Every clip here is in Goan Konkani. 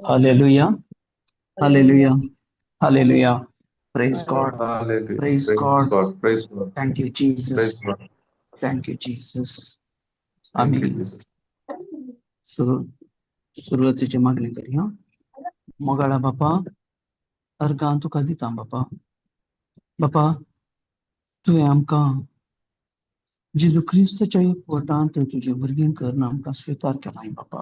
Hallelujah. Hallelujah. Hallelujah. Praise God. Hallelujah. Praise Praise God. God. Praise God. Thank you, Praise Jesus. God. Thank you, Jesus. Thank आम्ही you, Jesus. सुरवातीची मागणी करूया. मोगाळा बापा, अर्गां तुका दिता बापा. बापा, तुवें आमकां जेजू क्रिस्ताच्या एकवटांत तुजे भुरगीं करून आमकां स्विकार केलाय बापा.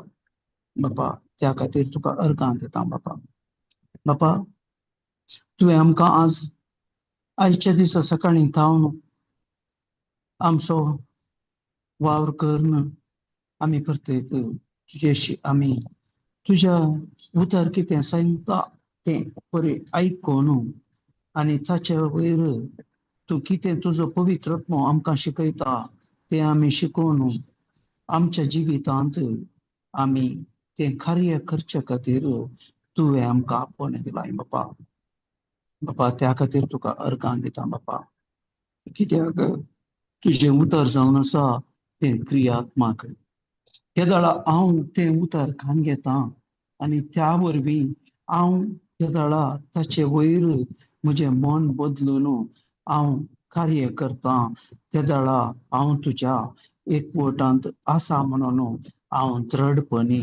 बापा, त्या खातीर तुका अर्गां दिता बापा. बापा, तुवें आमकां आज आयच्या दिसा सकाळीं थावन आमचो वावर करून आमी प्रत्येक तुजेशी आमी तुज्या उतर कितें सांगता तें बरें आयकून आनी ताचे वयर तूं कितें तुजो पवित्र आत्मो आमकां शिकयता तें आमी शिकोवन आमच्या जिवितांत आमी तें कार्य करचे खातीर तुवें आमकां आपोवणें दिलां बापा. बापा, त्या खातीर तुका अर्गां दिता बापा, कित्याक तुजें उतर जावन आसा तें क्रियात्मक. केदळा हांव तें उतर खान घेता आनी त्या वरवीं हांव केदळा ताचे वयर म्हजें मन बदलून हांव कार्य करता, तेदळा हांव तुज्या एकवटांत आसा म्हणून हांव दृढपणी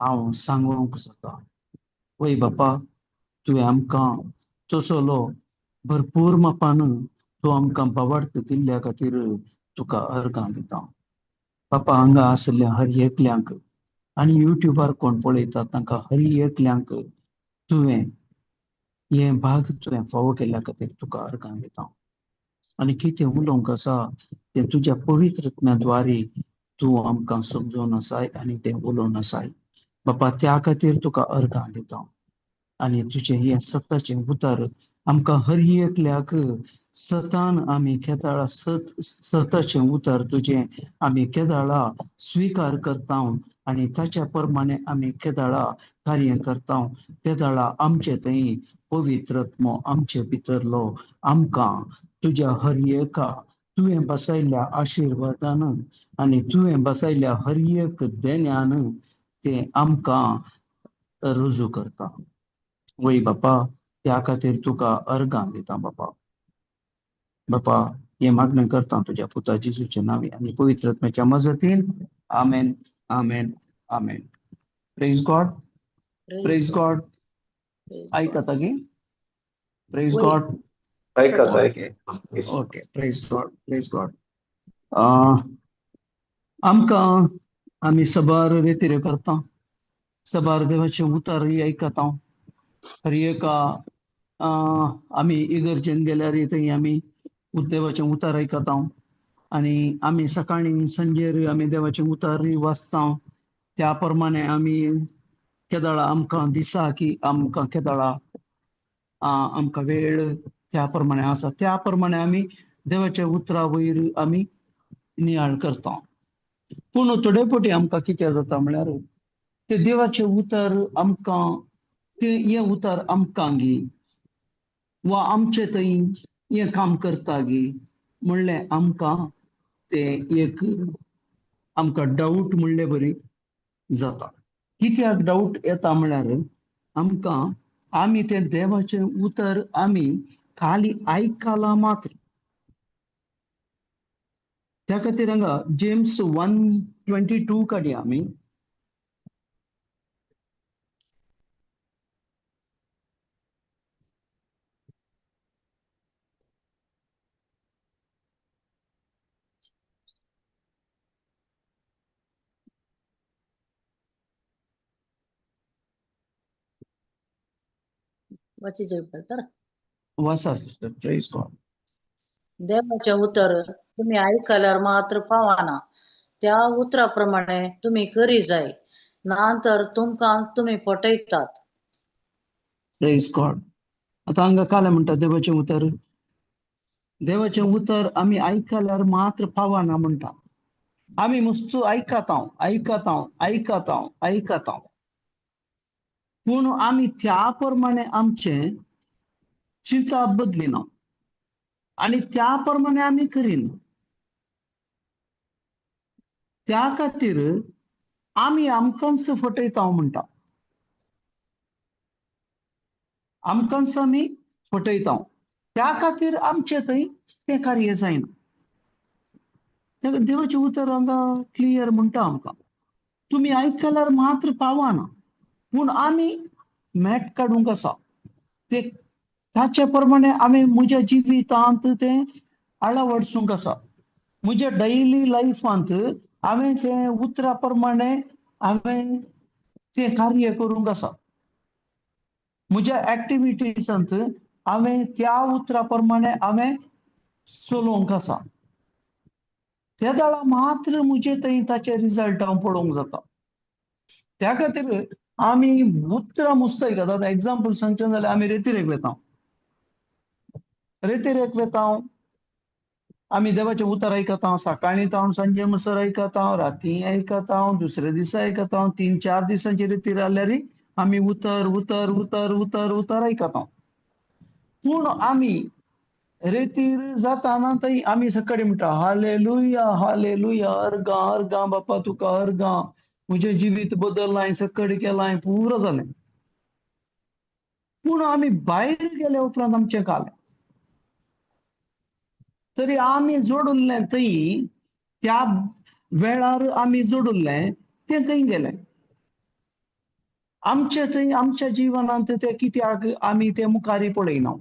हांव सांगूंक जाता. वय बापा, तुवें आमकां तसलो भरपूर मापान तूं आमकां भावार्थ दिल्ल्या खातीर तुका अर्गां दिता बापा. हांगा आशिल्ल्या हर एकल्यांक आनी युट्यूबार कोण पळयता तांकां हर एकल्यांक तुवें हें भाग तुवें फावो केल्ल्या खातीर तुका अर्गां दिता. आनी कितें उलोवंक आसा तें तुज्या पवित्र आत्म्या तूं आमकां समजोवन आसाय आनी तें उलोवन आसाय बापा, त्या खातीर तुका अर्गां दिता. आनी तुजें हें सताचें उतर आमकां हर एकल्याक सतान आमी केदाळा सत सताचें उतर तुजें आमी केदाळा स्विकार करता आनी ताच्या प्रमाणे आमी केदाळा कार्य करता, तेदाळा आमचे थंय पवित्र आत्मो आमचे भितरलो आमकां तुज्या हर एका तुवें बसयल्ल्या आशिर्वादान आनी तुवें बसयल्ल्या हर एक देण्यान तें आमकां रुजू करता. वय बापा, त्या खातीर तुका अर्गां दिता बापा. बापा, हें मागणें करता तुज्या पुता जेजूच्या नांवी आनी पवित्र आत्म्याच्या मजतीन. आमेन, आमेन, आमेन. Praise God. Praise God. आयकता गी? प्रेज वय. गॉड. ऐकत. Okay. Okay, praise God, praise God. आमकां आमी सबार रेतिऱ्यो करता, सबार देवाचें उतरय आयकता. हर एका आमी इगर्जेन गेल्यार थंय आमी देवाचें उतर आयकता आनी आमी सकाळीं सांजेर आमी देवाचें उतर वाचता. त्या प्रमाणे आमी केदळा आमकां दिसा की आमकां केदळा आमकां वेळ त्या प्रमाणे आसा, त्या प्रमाणे आमी देवाच्या उतरा वयर आमी नियाळ करता. पूण थोडे फावटी आमकां कितें जाता म्हळ्यार ते देवाचें उतर आमकां तें हें उतर आमकां गी वा आमचे थंय हें काम करता गी म्हणलें आमकां तें एक आमकां डावट म्हणले बरी जाता. कित्याक डावट येता म्हळ्यार आमकां आमी तें देवाचें उतर आमी खाली आयकलां मात्र. त्या खातीर हांगा जेम्स 1:22 काडया आमी. वाचा सिस्टर. Praise God. देवाचें उतर तुम्ही आयकल्यार मात्र पावना, त्या उतरा प्रमाणे तुम्ही करी जाय, ना तर तुमकां तुमी फटयतात. Praise God. आतां हांगा कालें म्हणटा देवाचें उतर, देवाचें उतर आमी आयकल्यार मात्र पावना म्हणटा. आमी मस्तू आयकता आयकता आयकता आयकता, पूण आमी त्या प्रमाणे आमचें चिंता बदलिना आनी त्या प्रमाणे आमी करिना. त्या खातीर आमी आमकांच फटयता म्हणटा, आमकांच आमी फटयता. त्या खातीर आमचें थंय तें कार्य जायना. देवाचें उतर हांगा क्लियर म्हणटा आमकां, तुमी आयकल्यार मात्र पावना, पूण आमी मॅट काडूंक आसा ते ताचे प्रमाणे आमी म्हज्या जिवितांत तें अळवडसूंक आसा. म्हज्या डेली लायफांत हांवें तें उतरा प्रमाणे हांवें तें कार्य करूंक आसा. म्हज्या एक्टिविटीजांत हांवें त्या उतरा प्रमाणे हांवें चलोवंक आसा. त्या वेळा मात्र म्हजे थंय ताचे रिजल्ट हांव पळोवंक जाता. त्या खातीर आमी उतरां मुस्त आयकतात. आतां एग्जाम्पल सांगचें जाल्यार आमी रेतिरेक वेता, रेतिरेक वेता, आमी देवाचें उतर आयकता, सकाळीं तावन सांजे म्हणसर आयकता, राती आयकता, दुसऱ्या दिसा आयकता, 3-4 दिसांची रेतीर आल्यार आमी उतर उतर उतर उतर उतर आयकता. पूण आमी रेतीर जाताना थंय आमी सकाळी म्हणटा हालेलुया हालेलुया, अर्गां अर्गां बापा तुका अर्गां, म्हजें जिवीत बदल्लां, सकाळी केलां, पुरो जालें. पूण आमी भायर गेल्या उपरांत आमचें कालें तरी आमी जोडुल्लें थंय त्या वेळार आमी जोडुल्लें तें खंय गेलें? आमचे थंय आमच्या जिवनांत तें कित्याक आमी तें मुखारी पळयना?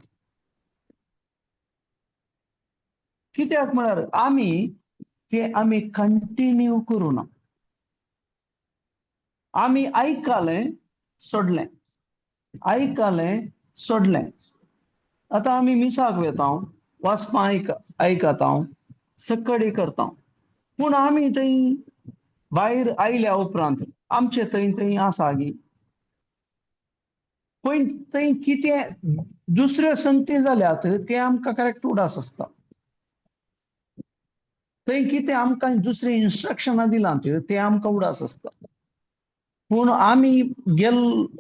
कित्याक म्हळ्यार आमी तें आमी कंटिन्यू करूना. आमी आयकलें सोडलें, आयकलें सोडलें. आतां आमी मिसाक वेता, वाचपां आयकता, सकाळी करता, पूण आमी थंय भायर आयल्या उपरांत आमचे थंय थंय आसा गी पळय थंय कितें दुसऱ्यो संगती जाल्यात तें आमकां करेक्ट उडास आसता. थंय कितें आमकां दुसरीं इन्स्ट्रक्शनां दिलां तें आमकां उडास आसता. पूण आमी गेल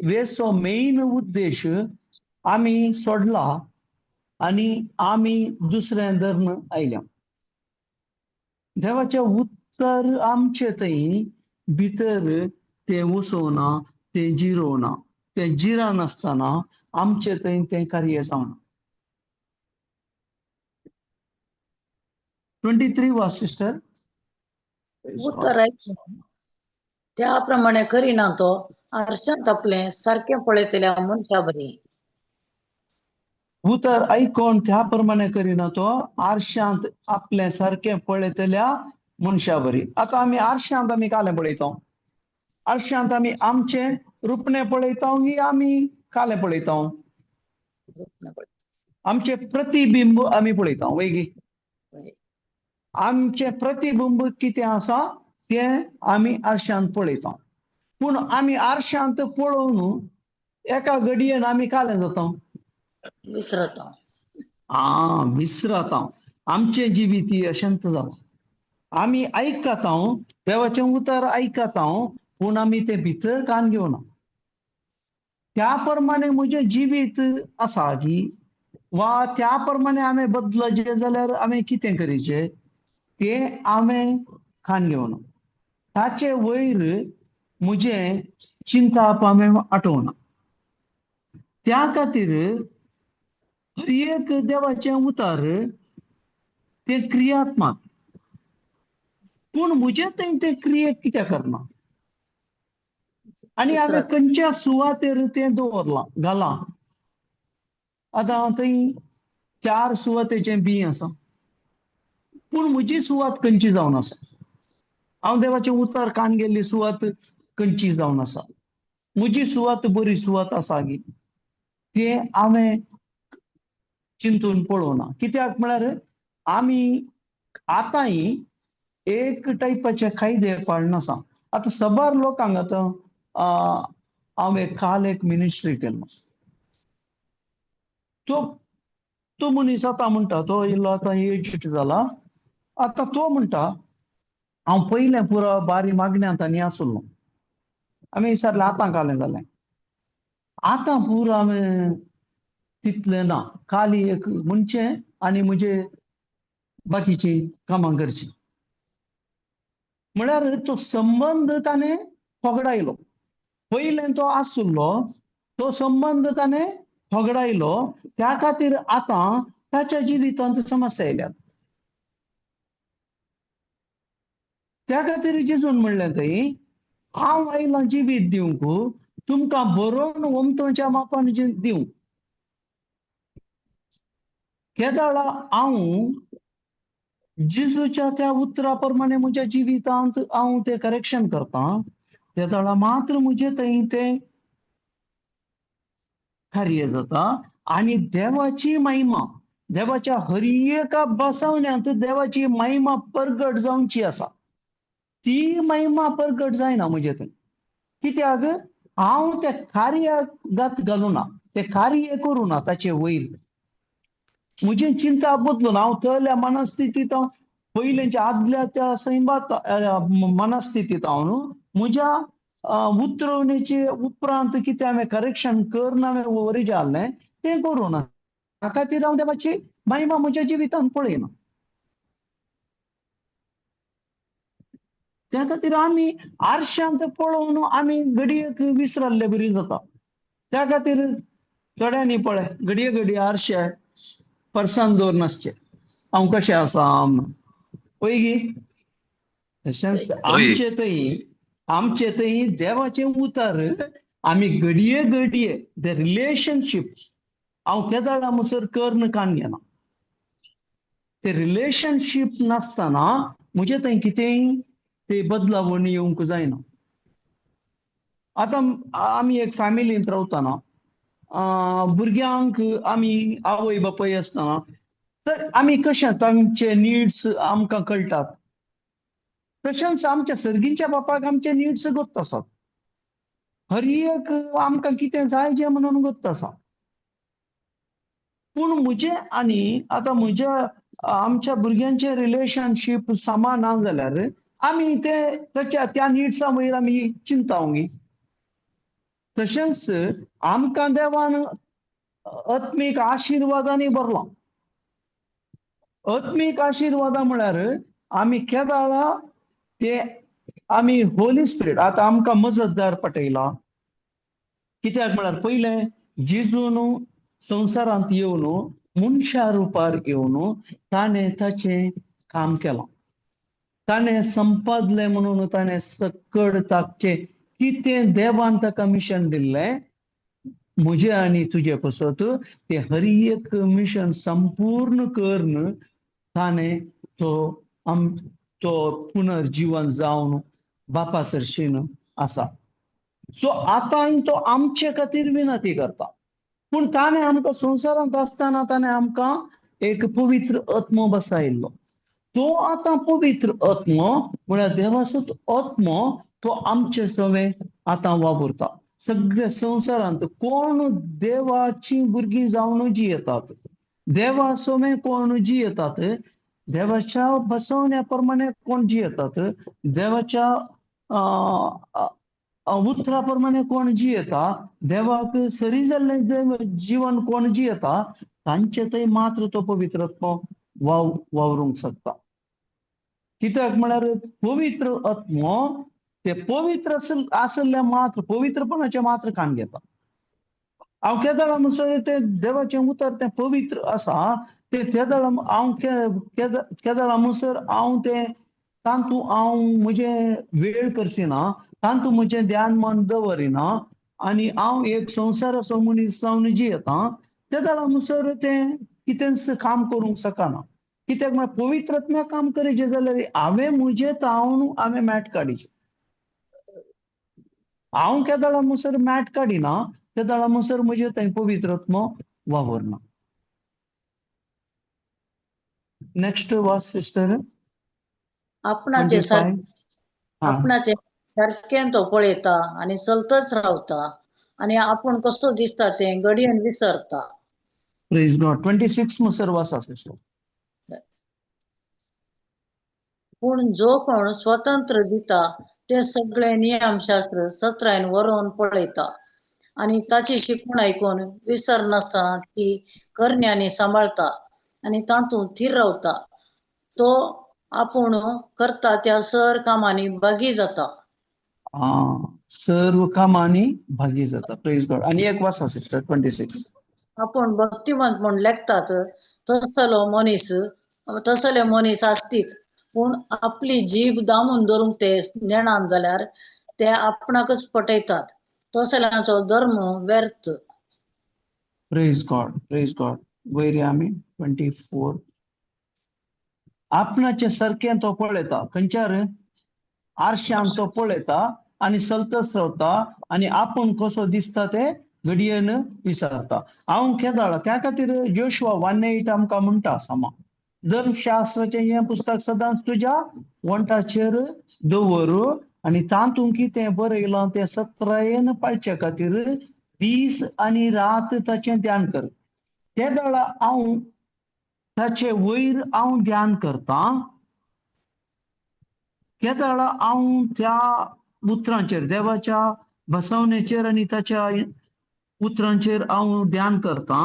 वेचो मेन उद्देश आमी सोडला आनी आमी दुसऱ्या धर्म आयल्या. देवाचें उत्तर आमचे थंय भितर तें वसोवना, तें जिरोवना. तें जिरानासतना आमचे थंय तें कार्य जावना. 23 वाच सिस्टर. उतर आयकून त्या प्रमाणे करिना तो आरशांत आपलें सारकें पळयतल्या मनशा बरी. उतर आयकोन त्या प्रमाणे करिना तो आरशांत आपलें सारकें पळयतल्या मनशा बरी. आतां आमी आरशांत आमी कालें पळयता, आरशांत आमी आमचें रुपणें पळयता की आमी कालें पळयता? आमचें प्रतिबिंब आमी पळयता वयगी. आमचें प्रतिबिंब कितें आसा तें आमी आरशांत पळयता. पूण आमी आरशांत पळोवन एका घडयेन आमी कालें जाता, विसरता. आं विसरता. आमचें जिवीत अशेंच जालां. आमी आयकता, देवाचें उतर आयकता, पूण आमी तें भितर कान घेवना. त्या प्रमाणे म्हजें जिवीत आसा की वा त्या प्रमाणे हांवें बदलाचें जाल्यार हांवें कितें करीचें तें हांवें कान घेवना. ताचे वयर म्हजें चिंताप हांवें आठवना. त्या खातीर हर एक देवाचें उतर तें क्रियात्मक, पूण म्हजें थंय तें क्रियेक कित्याक करना आनी हांवें खंयच्या सुवातेर तें दवरलां घालां. आतां थंय 4 सुवातेचें बीं आसा, पूण म्हजी सुवात खंयची जावन आसा? हांव देवाचें उतर कान गेल्ली सुवात खंयची जावन आसा? म्हजी सुवात बरी सुवात आसा गी तें हांवें चिंतून पळोवना. कित्याक म्हळ्यार आमी आतांय एक टायपाचे कायदे पाळनासा. आतां सबार लोकांक आतां हांव एक काल एक मिनिस्ट्री केलो, तो तो मनीस आतां म्हणटा, तो इल्लो आतां एज्ड जाला, आतां तो म्हणटा हांव पयलें पुरो बारी मागण्यांत आनी आसलो, आमी विचारलें आतां कालें जालें, आतां पुरो हांवें तितलें ना, खाली एक म्हणचें आनी म्हजे बाकीची कामां करची. म्हळ्यार तो संबंद ताणें होगडायलो. पयलें तो आसलो तो संबंद ताणें होगडायलो, त्या खातीर आतां ताच्या जिवितांत समस्या आयल्यात. त्या खातीर जेजून म्हणलें थंय हांव आयलां जिवीत दिवंक, तुमकां बरोवन ओमतोच्या मापान दिवंक. केदाळा हांव जेजूच्या त्या उतरा प्रमाणे म्हज्या जिवितांत हांव तें करेक्शन करता, तेदाळा मात्र म्हजे थंय तें कार्य जाता आनी देवाची महिमा, देवाच्या हर एका बसवण्यांत देवाची महिमा परगट जावची आसा. ती महिमा परगट जायना म्हजे थंय. कित्याक हांव त्या कार्याक गत घालूना, तें कार्य करूं ना, ताचे वयर म्हजें चिंता बदलून हांव थंयल्या मनस्थितींत हांव पयलींच्या आदल्या त्या सैमात मनस्थितींत हांव न्हू म्हज्या उतरवणेचे उपरांत कितें हांवें करेक्शन करून हांवें वरी जालें तें करूं ना. त्या खातीर हांव देवाची महिमा म्हज्या जिवितांत पळयना. त्या खातीर आमी आरशांत पळोवन आमी घडयेक विसरल्ले बरी जाता. त्या खातीर थोड्यांनी पळय घडये घडये आरशे पर्सान दवर नासचे, हांव कशें आसा पळय गी. तशेंच आमचे थंय देवाचें उतर आमी घडये घडये the relationship हांव केदाळा मुसर कर्ण कान घेना. ते रिलेशनशीप नासतना म्हजे थंय कितेंय ते बदलावण येवंक जायना. आतां आमी एक फॅमिलींत रावतना भुरग्यांक आमी आवय बापूय आसतना तर आमी कशें तांचे निड्स आमकां कळटात, तशेंच आमच्या सर्गींच्या बापाक आमचे निड्स गोत्त आसात. हर एक आमकां कितें जाय जें म्हणून गोत्त आसा. पूण म्हजें आनी आतां म्हज्या आमच्या भुरग्यांचें रिलेशनशीप समा ना जाल्यार आमी ते ताच्या त्या निड्सा वयर आमी चिंतावंगी. तशेंच आमकां देवान आत्मीक आशिर्वादांनी भरला. आत्मीक आशिर्वादां म्हळ्यार आमी केदाळा ते आमी होली स्पिरिट आतां आमकां मजतदार पटयला. कित्याक म्हळ्यार पयलें जेजून संवसारांत येवन मनशा रुपार येवन ताणें ताचें काम केलां, ताणें संपादलें म्हणून ताणें सकड ताकचें कितें देवान ताका मिशन दिल्लें म्हजें आनी तुजे पसत तें हर एक मिशन संपूर्ण करून ताणें तो तो पुनर्जीवन जावन बापा सरशीन आसा. सो आतां तो आमचे खातीर विनंती करता, पूण ताणें आमकां संवसारांत आसतना ताणें आमकां एक पवित्र आत्मो बसायिल्लो. तो आतां पवित्र आत्मो म्हळ्यार देवाचो आत्मो तो आमचे सवे आतां वावुरता. सगळ्या संवसारांत कोण देवाची भुरगीं जावन जियेतात, देवा सवे कोण जियेतात, देवाच्या बसवण्या प्रमाणे कोण जियेतात, देवाच्या उतरा प्रमाणे कोण जियेता, देवाक सरी जाल्लें जीवन कोण जियेता, तांचे थंय मात्र तो पवित्र आत्मो वावरूंक शकता. कित्याक म्हळ्यार पवित्र आत्मो ते पवित्र आसल्ले मात्र पवित्रपणाचे मात्र काण घेता. हांव केदळा म्हणसर ते देवाचें उतर तें पवित्र आसा, ते तेदळा हांव केदळा म्हणसर हांव तें तातूंत हांव म्हजें वेळ करसिना, तातूंत म्हजें ध्यान मन दवरिना आनी हांव एक संवसाराचो मनीस जावन जियेता, तेदळा म्हणसर तें कितेंच काम करूंक शकना. कित्याक म्हळ्यार पवित्र आत्म्या काम करीचें जाल्यार हांवें म्हजें तावन हांवें मॅट काडीचें. हांव केदळा म्हणसर मॅट काडिना, तेदळा म्हणसर म्हजें थंय पवित्र आत्मो वावरना. नेक्स्ट वास सिस्टर. आपणाचे आपणाचे सारकें तो पळयता आनी चलतच रावता आनी आपूण कसो दिसता तें घडयेन विसरता. प्रेज गॉड. 26 म्हणसर वासा सिस्टर. पूण जो कोण स्वतंत्र दिता ते सगळे नियमशास्त्र सत्रायन वरोवन पळयता आनी ताची शिकवण आयकून विसरनासतना ती करण्यांनी सांबाळता आनी तातूंत थीर रावता, तो आपूण करता त्या सर कामांनी भागी जाता. सर्व कामांनी भागी जाता. प्रेज गॉड. आनी एक वासा सिस्टर 26. आपूण भक्तिवंत म्हूण लेखतात तसलो मनीस तसले मनीस आसतीत, पूण आपली जीभ दामून धरूंक ते नेणान जाल्यार ते आपणाकच पटयतात, तसल्यांचो धर्म व्यर्थ. Praise God. Praise God. वयर आमी 24. आपणाचे सारकें तो पळयता, खंयच्या रे आरशान तो पळयता आनी चलतच रावता आनी आपूण कसो दिसता ते घडयेन विसरता. हांव केदाळा त्या खातीर जोशुआ 1:8 आमकां म्हणटा सामा, धर्मशास्त्राचें हें पुस्तक सदांच तुज्या वंठाचेर दवर आनी तातूंत कितें बरयलां तें सत्रायेन पाळचे खातीर दीस आनी रात ताचें ध्यान कर. ते वेळा हांव ताचे वयर हांव ध्यान करता, केदळा हांव त्या उतरांचेर देवाच्या बसवणेचेर आनी ताच्या उतरांचेर हांव ध्यान करता,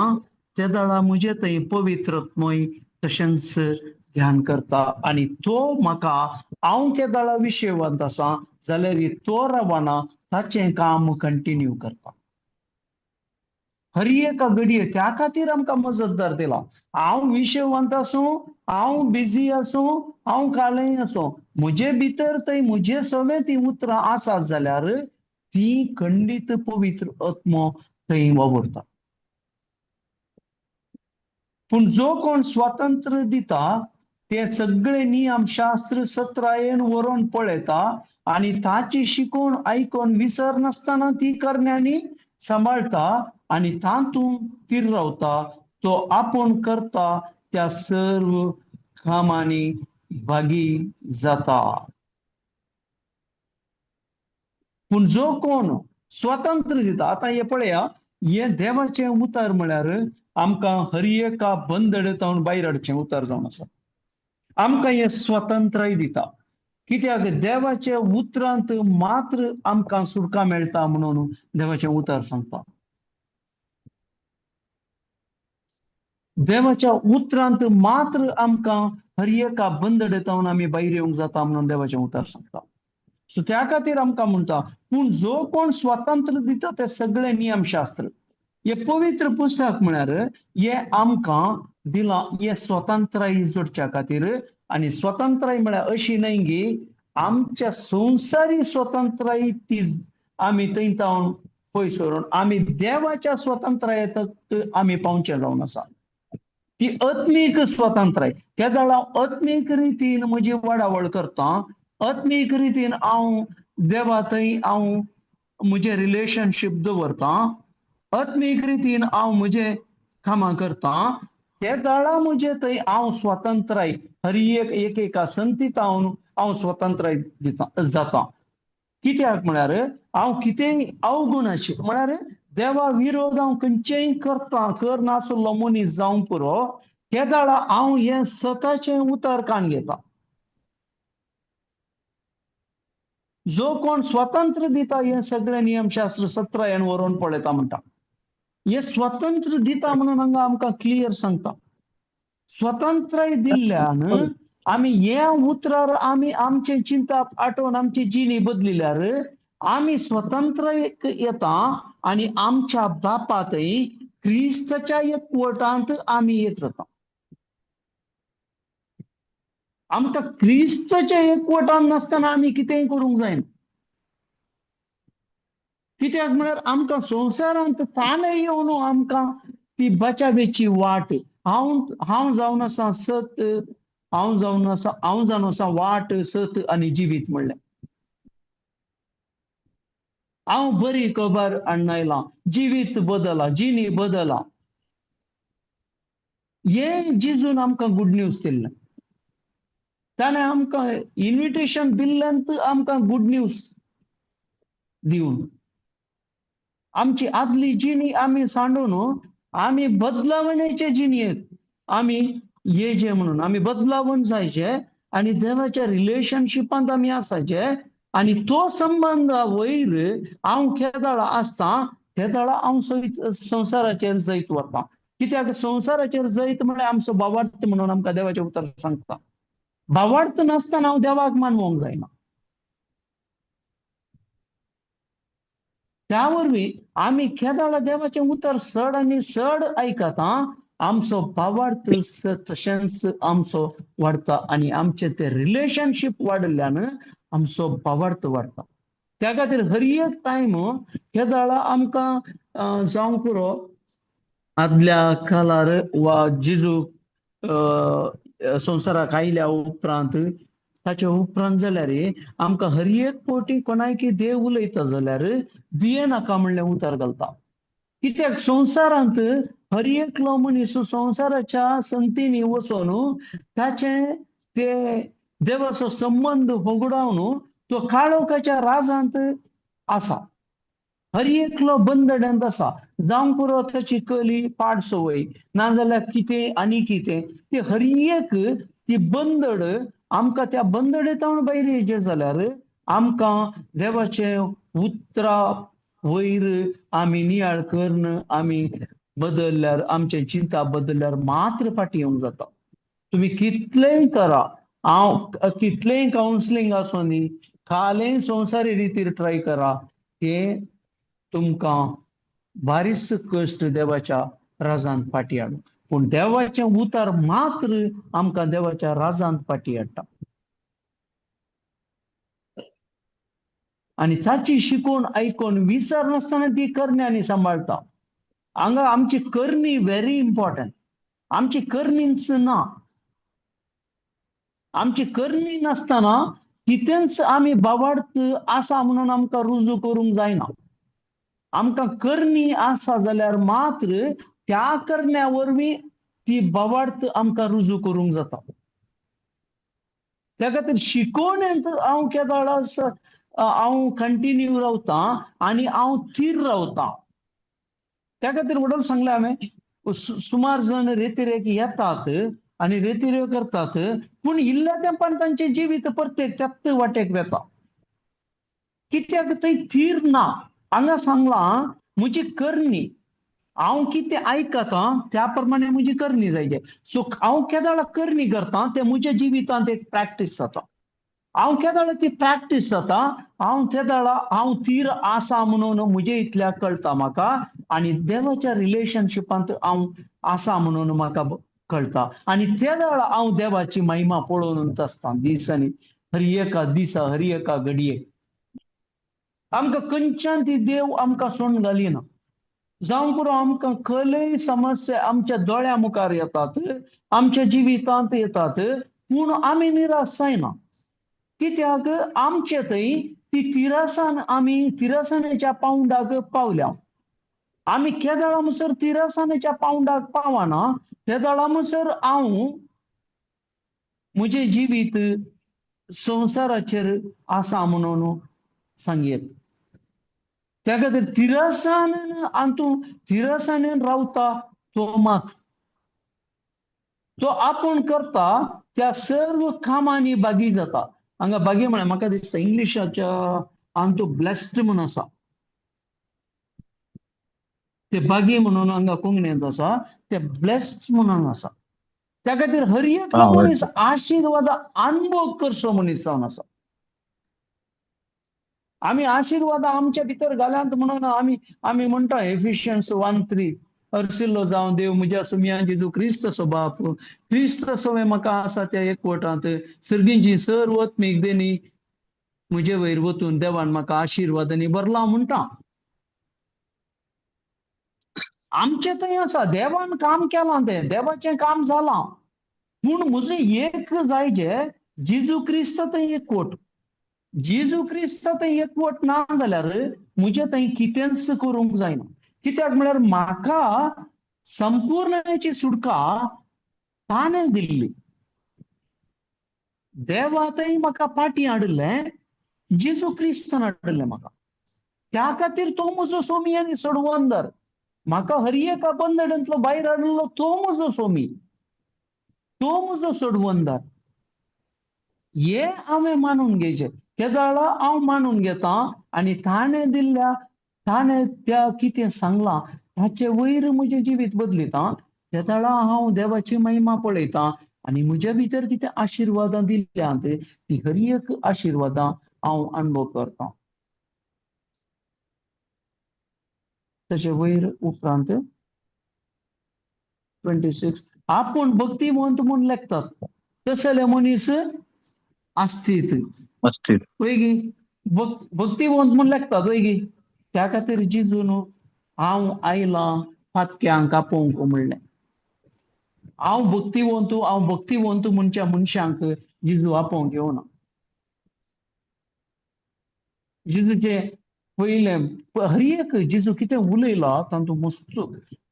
तेदळा म्हजें थंय पवित्रत्मय तशेंच ध्यान करता आनी तो म्हाका हांव केदळा विशयवंत आसा जाल्यार तो रवाना ताचें काम कंटिन्यू करता. हर एका घडये त्या खातीर आमकां मजतदार दिला. हांव विशयवंत आसूं, हांव बिजी आसूं, हांव कालय आसूं, म्हजे भितर थंय म्हजे सगळे ती उतरां आसात जाल्यार ती खंडीत पवित्र आत्मो थंय वावुरता. पूण जो कोण स्वातंत्र्य दिता ते सगळे नियमशास्त्र सत्रायेन व्हरोन पळयता आनी ताची शिकवण आयकून विसरनासतना ती करण्यांनी सांबाळटा आनी तातूंत थीर रावता, तो आपूण करता त्या सर्व कामांनी भागी जाता. पूण जो कोण स्वातंत्र्य दिता, आतां हें पळया, हें देवाचें उतर म्हळ्यार आमकां हर एका बंदडतावन भायर हाडचें उतर जावन आसा. आमकां हें स्वातंत्र्य दिता, कित्याक देवाच्या उतरांत मात्र आमकां सुटका मेळटा म्हणून देवाचें उतर सांगता. देवाच्या उतरांत मात्र आमकां हर एका बंदडेतावन आमी भायर येवंक जाता म्हणून देवाचें उतर सांगता. सो त्या खातीर आमकां म्हणटा, पूण जो कोण स्वातंत्र्य दिता ते सगळे नियमशास्त्र, हे पवित्र पुस्तक म्हळ्यार हे आमकां दिलां हे स्वतंत्राय जोडच्या खातीर. आनी स्वतंत्राय म्हळ्यार अशी न्हय की आमच्या संवसारी स्वतंत्राय ती आमी थंय तावन पयस व्हरून आमी देवाच्या स्वतंत्रायेक आमी पावचे जावन आसा. ती आत्मीक स्वतंत्राय. केदळ हांव आत्मीक रितीन म्हजी वाडावळ करता, आत्मीक रितीन हांव देवा थंय हांव म्हजें रिलेशनशीप दवरता, आत्मीक रितीन हांव म्हजें कामां करता, ते दळा म्हजे थंय हांव स्वतंत्राय हर एक एक एका संतीतावन हांव स्वतंत्राय दिता जाता. कित्याक म्हळ्यार हांव कितेंय अवगुणाची म्हळ्यार देवा विरोध हांव खंयचेय करता कर नासलो मनीस जावंक पुरो, केदाळा हांव हें सताचें उतर काण घेता. जो कोण स्वतंत्र दिता हें सगळें नियमशास्त्र 17 वरोवन पळयता म्हणटा. हे स्वतंत्र दिता म्हणून हांगा आमकां क्लियर सांगता. स्वतंत्राय दिल्ल्यान आमी ह्या उतरार आमी आमचें चिंताप आठोवन आमची जिणी बदलिल्यार आमी स्वतंत्र येता आनी आमच्या बापातय क्रिस्ताच्या एकवटांत आमी एक जाता. आमकां क्रिस्ताच्या एकवटान नासतना आमी कितेंय करूंक जायना. कित्याक म्हळ्यार आमकां संवसारांत ताणें येवन आमकां ती बचावेची वाट हांव हांव जावन आसा सत, हांव जावन आसा, हांव जावन आसा वाट सत आनी जिवीत म्हणलें. हांव बरी खबर हाडून जिवीत बदला, जिणी बदला. हे जेजून आमकां गुड न्यूज दिल्लें. ताणें आमकां इन्विटेशन दिल्ल्यान आमकां गुड न्यूज दिवन आमची आदली जिणी आमी सांडून आमी बदलावण्याचे जिणयेत आमी येजे म्हणून आमी बदलावण जायचे आनी देवाच्या रिलेशनशिपांत आमी आसाचे आनी तो संबंद वयर हांव केदाळा आसता तेदाळा हांव संवसाराचेर जैत वता. कित्याक संवसाराचेर जैत म्हळ्यार आमचो भावार्थ म्हणून आमकां देवाचें उतर सांगता. भावार्थ नासतना हांव देवाक मानवंक जायना. त्या वरवीं आमी केदाळा देवाचें उतर चड आनी चड आयकता आमचो भावार्थ तशेंच आमचो वाडटा आनी आमचें तें रिलेशनशीप वाडिल्ल्यान आमचो भावार्थ वाडटा. त्या खातीर हर एक टायम केदाळा आमकां जावंक पुरो आदल्या काळार वा जेजू संवसाराक आयल्या उपरांत ताच्या उपरांत जाल्यार आमकां हर एक फावटी कोणायकी देव उलयता जाल्यार भिये नाका म्हणलें उतर घालता. कित्याक संवसारांत हर एकलो मनीस संवसाराच्या संगतींनी वचून ताचें ते देवाचो संबंद होगडावन तो काळोखाच्या राजांत आसा. हर एकलो बंदड्यांत आसा. जावंक पुरो ताची कली पाड संवय नाजाल्यार कितें आनी कितें ती हर एक ती बंदड आमकां त्या बंदडेतावन भायर येयचें जाल्यार आमकां देवाचें उतरा वयर आमी नियाळ करून आमी बदलल्यार आमचें चिंता बदलल्यार मात्र फाटीं येवंक जाता. तुमी कितलेंय करा, हांव कितलेंय कावन्सिलींग आसूं न्ही, खालेंय संवसारी रितीर ट्राय करा, तें तुमकां बारीस कश्ट देवाच्या राजांत फाटीं हाडूं. पूण देवाचें उतर मात्र आमकां देवाच्या राजांत फाटीं हाडटा आनी ताची शिकवण आयकून विसर नासतना ती करण्यांनी सांबाळटा. हांगा आमची करणी व्हेरी इम्पॉर्टंट. आमची करणीच ना, आमची करणी नासतना कितेंच आमी भावार्थ आसा म्हणून आमकां रुजू करूंक जायना. आमकां करणी आसा जाल्यार मात्र त्या करण्या वरवीं ती भावार्थ आमकां रुजू करूंक जाता. त्या खातीर शिकोवणेंत हांव केदाळा हांव कंटिन्यू रावता आनी हांव थीर रावता. त्या खातीर वडील सांगलें हांवें, सुमार जाण रेतिरेक येतात आनी रेतिऱ्यो करतात, पूण इल्ल्या तेंपान तांचें जिवीत प्रत्येक त्याच वाटेक वेता. कित्याक थंय थीर ना. हांगा सांगलां म्हजी करणी, हांव कितें आयकता त्या प्रमाणे म्हजी करणी जायचे. सो हांव केदाळा करणी करता तें म्हज्या जिवितांत एक प्रॅक्टीस जाता. हांव केदाळा ती प्रॅक्टीस जाता, हांव तेदाळा हांव थीर आसा म्हणून म्हजे इतल्या कळटा म्हाका आनी देवाच्या रिलेशनशिपांत हांव आसा म्हणून म्हाका कळटा आनी तेदाळा हांव देवाची महिमा पळोवन आसता दिसांनी, हर एका दिसा, हर एका घडयेक. आमकां खंयच्यान ती देव आमकां सोडून घालिना. जावं पुरो आमकां खंयय समस्या आमच्या दोळ्या मुखार येतात, आमच्या जिवितांत येतात, पूण आमी निराश जायना. कित्याक आमचे थंय ती तिरसान आमी तिरसानेच्या पावंडाक पावल्या. आमी केदळा म्हणसर तिरसानेच्या पावंडाक पावना तेदळा म्हणसर हांव म्हजें जिवीत संवसाराचेर आसा म्हणून सांगयेत. त्या खातीर तिरसानेन आनी तूं तिरसानेन रावता तो मात तो आपूण करता त्या सर्व कामांनी बागी जाता. हांगा बागी म्हळ्यार म्हाका दिसता इंग्लिशाच्या हांगा तो ब्लेस्ड म्हूण आसा, ते बागी म्हणून हांगा कोंकणींत आसा, ते ब्लेस्ड म्हणून आसा. त्या खातीर हर एक मनीस आशिर्वाद अनुभव करचो मनीस जावन आसा. आमी आशिर्वाद आमच्या भितर घाल्यात म्हणून आमी आमी म्हणटा एफिशियन्स 1:3 अर्सिल्लो जावं देव म्हज्या सुमया जेजू क्रिस्ताचो बाप, क्रिस्त सवे म्हाका आसा त्या एकवटांत सर्गींची सर्व आत्मीक देणी म्हजे वयर वतून देवान म्हाका आशिर्वादांनी भरला म्हणटा. आमचें थंय आसा, देवान काम केलां, तें देवाचें काम जालां, पूण म्हजें एक जाय जे जेजू क्रिस्त थंय एकवट, जेजू क्रिस्त थंय एकवट ना जाल्यार म्हजें थंय कितेंच करूंक जायना. कित्याक म्हळ्यार म्हाका संपूर्णची सुटका ताणें दिल्ली, देवा थंय म्हाका पाटी हाडिल्लें, जेजू क्रिस्तान हाडिल्लें म्हाका. त्या खातीर तो म्हजो सोमी आनी सोडवंदर, म्हाका हर एका बंदडांतलो भायर हाडिल्लो तो म्हजो सोमी, तो म्हजो सोडवंदर. हे हांवें मानून घेवचें. केदाळा हांव मानून घेता आनी ताणें दिल्ल्या, ताणें त्या कितें सांगलां ताचे वयर म्हजें जिवीत बदलिता, तेदाळा हांव देवाची महिमा पळयता आनी म्हज्या भितर कितें आशिर्वादां दिल्यांत ती हर एक आशिर्वादां हांव अनुभव करता. ताचे वयर उपरांत 26 आपूण भक्तिवंत म्हूण लेखतात तसले मनीस आसतीत वय भक्तिवंत म्हूण लेखतात वय. त्या खातीर जेजून हांव आयलां फातक्यांक आपोवंक म्हणलें. हांव भक्तिवंत, हांव भक्तिवंत म्हणच्या मनशांक जेजू आपोवंक येवना. जेजूचे पयलें हर एक जेजू कितें उलयला तातूंत मस्त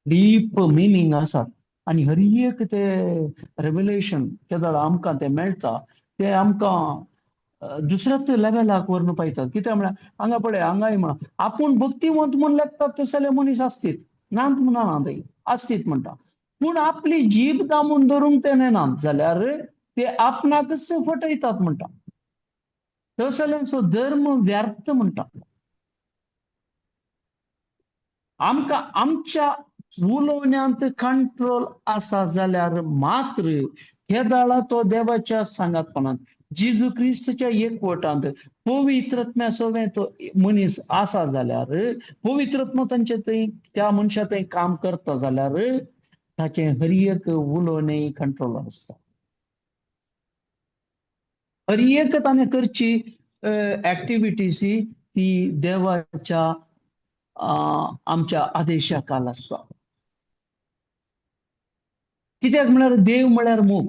डीप मिनींग आसात आनी हर एक ते रेवलेशन केदळ आमकां तें मेळटा, ते आमकां दुसऱ्याच लेवलाक व्हरून पायतात. कित्याक म्हळ्यार हांगा पळय, हांगाय म्हणा आपूण भक्तिवंत म्हूण लेखतात तसले मनीस आसतीत, नात म्हणना थंय आसतीत म्हणटा, पूण आपली जीब दामून धरूंक ते नेनात जाल्यार ते आपणाकच फटयतात म्हणटा. तसल्यांचो धर्म व्यर्थ म्हणटा. आमकां आमच्या उलोवण्यांत कंट्रोल आसा जाल्यार मात्र केदाळा तो देवाच्या सांगातपणांत, जेजू क्रिस्तच्या एकवटांत, पवित्रत्म्या सवें तो मनीस आसा जाल्यार, पवित्रत्म तांचे थंय त्या मनशा थंय काम करता जाल्यार ताचें हर एक उलोवणें कंट्रोल आसता. हर एक ताणें करची एक्टिविटीज ती देवाच्या आमच्या आदेशा खाल आसता. कित्याक म्हळ्यार देव म्हळ्यार मोग,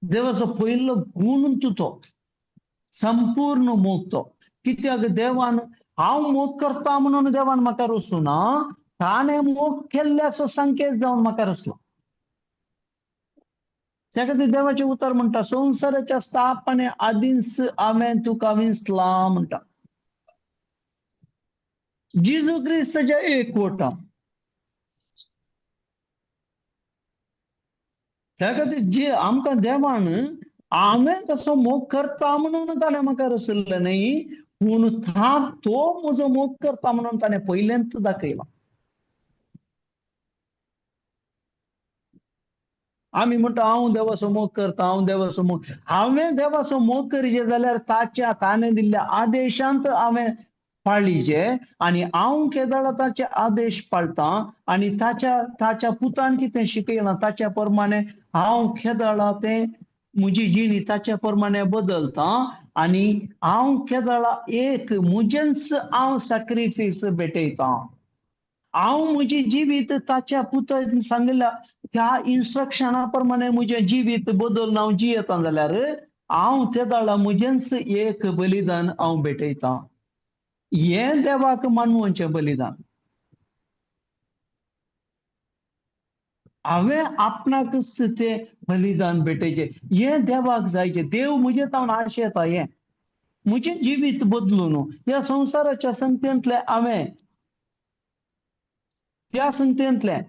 देवाचो पयलो गूण तो संपूर्ण मोग तो. कित्याक देवान हांव मोग करता म्हणून देवान म्हाका रचूना, ताणें मोग केल्ल्याचो संकेत जावन म्हाका रचलो. त्या खातीर देवाचें उतर म्हणटा संवसाराच्या स्थापने आदींच हांवें तुका विंचला म्हणटा. जेजू क्रिस्ताच्या एकवटा. त्या खातीर जे आमकां देवान हांवें तसो मोग करता म्हणून ताणें म्हाका रचल्लें न्हय, पूण तो म्हजो मोग करता म्हणून ताणें पयलेंच दाखयलां. आमी म्हणटा हांव देवाचो मोग करता, हांव देवाचो मोग, हांवें देवाचो मोग करीचे जाल्यार ताच्या ताणें दिल्ल्या आदेशांत हांवें पाळीचे आनी हांव केदळा ताचे आदेश पाळटा आनी ताच्या ताच्या पुतान कितें शिकयलां ताच्या प्रमाणे हांव केदळा तें म्हजी जिणी ताच्या प्रमाणे बदलता आनी हांव केदळा एक म्हजेंच हांव सॅक्रिफायस भेटयता. हांव म्हजें जिवीत ताच्या पुतान सांगिल्ल्या त्या इन्स्ट्रक्शना प्रमाणे म्हजें जिवीत बदलून हांव जियेता जाल्यार हांव तेदळा म्हजेंच एक बलिदान हांव भेटयता. हें देवाक मानवचें बलिदान. हांवें आपणाकच तें बलिदान भेटयचें, हें देवाक जायचें. देव म्हजें तावन आशेता हें म्हजें जिवीत बदलून ह्या संवसाराच्या संगतेंतलें हांवें त्या संगतेंतलें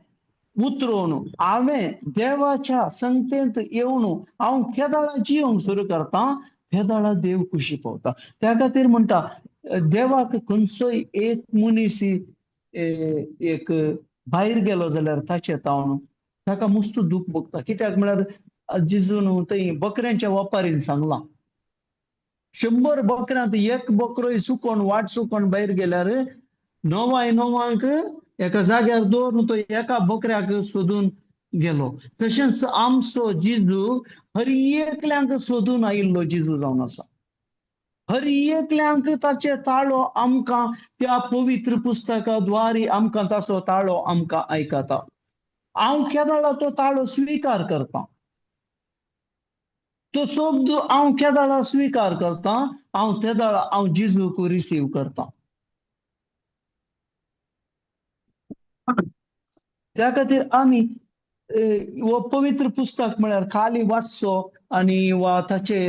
उतरोवन हांवें देवाच्या संगतेंत येवन हांव केदाळा जियोंक सुरू करता, तेदाळा देव खुशी पावता. त्या खातीर म्हणटा देवाक खंयचोय एक मनीस एक भायर गेलो जाल्यार ताचे तावन ताका मस्त दूख भोगता. कित्याक म्हळ्यार जेजून थंय बकऱ्यांच्या वपारीन सांगलां, 100 बकऱ्यांत एक बकरोय चुकोन वाट चुकोन भायर गेल्यार 9 9 एका जाग्यार दवरून तो एका बकऱ्याक सोदून गेलो. तशेंच आमचो जेजू हर एकल्यांक सोदून आयिल्लो जेजू जावन आसा. हर एकल्यांक ताचे ताळो आमकां त्या पवित्र पुस्तका द्वारी आमकां ताचो ताळो आमकां आयकता. हांव केदाळा तो ताळो स्विकार करता, तो शब्द हांव केदाळा स्विकार करता, हांव तेदाळा हांव जेजूक रिसीव करता. त्या खातीर आमी हो पवित्र पुस्तक म्हळ्यार खाली वाचचो आनी वा ताचे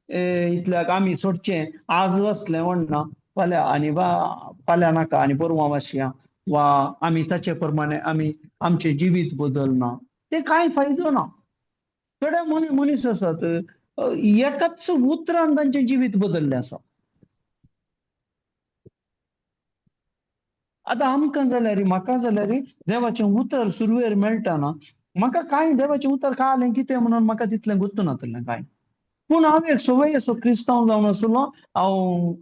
इतल्याक आमी सोडचें, आज वाचलें म्हणना फाल्यां आनी वा फाल्यां नाका आनी परवां वाचया वा आमी ताचे प्रमाणे आमी आमचें जिवीत बदलना, तें कांय फायदो ना. थोडे मनीस आसात एकाच उतरान तांचें जिवीत बदल्लें आसा. आतां आमकां जाल्यार म्हाका जाल्यार देवाचें उतर सुरवेर मेळटा ना, म्हाका कांय देवाचें उतर कळ्ळें कितें म्हणून म्हाका तितलें गुत्त नातलें कांय. पूण हांव एक सवय असो क्रिस्तांव जावन आसलो, हांव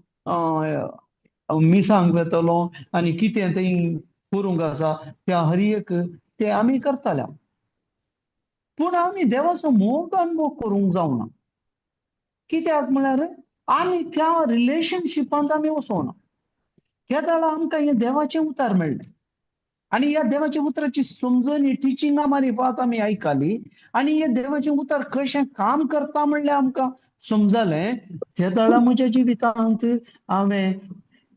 मिसांक वेतलो आनी कितें थंय करूंक आसा त्या हर एक ते आमी करताले. पूण आमी देवाचो मोग अनुभव करूंक जावना. कित्याक म्हळ्यार आमी त्या रिलेशनशिपांत आमी वचोना. त्या आमकां हें देवाचें उतर मेळ्ळें आनी ह्या देवाच्या उतराची समजणी टिचिंगा मारिफात आमी आयकली आनी हें देवाचें उतर कशें काम करता म्हणल्यार आमकां समजलें. त्या वेळार म्हज्या जिवितांत हांवें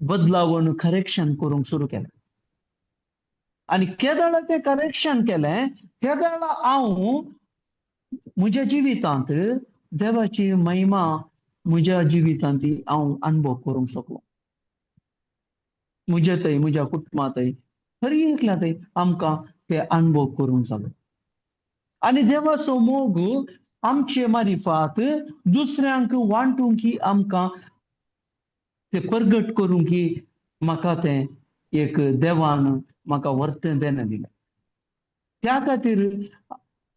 बदलावण करेक्शन करूंक सुरू केलें आनी केदळा तें करेक्शन केलें तेदळा हांव म्हज्या जिवितांत देवाची महिमा म्हज्या जिवितांत हांव अनुभव करूंक शकलो. म्हज्या थंय म्हज्या कुटुंबांतय हर एकल्या थंय आमकां ते अनुभव करूंक जालो. आनी देवाचो मोग आमचे मारिफात दुसऱ्यांक वांटूंक आमकां ते प्रगट करूंक म्हाका तें एक देवान म्हाका वर्तें देणें दिलें. त्या खातीर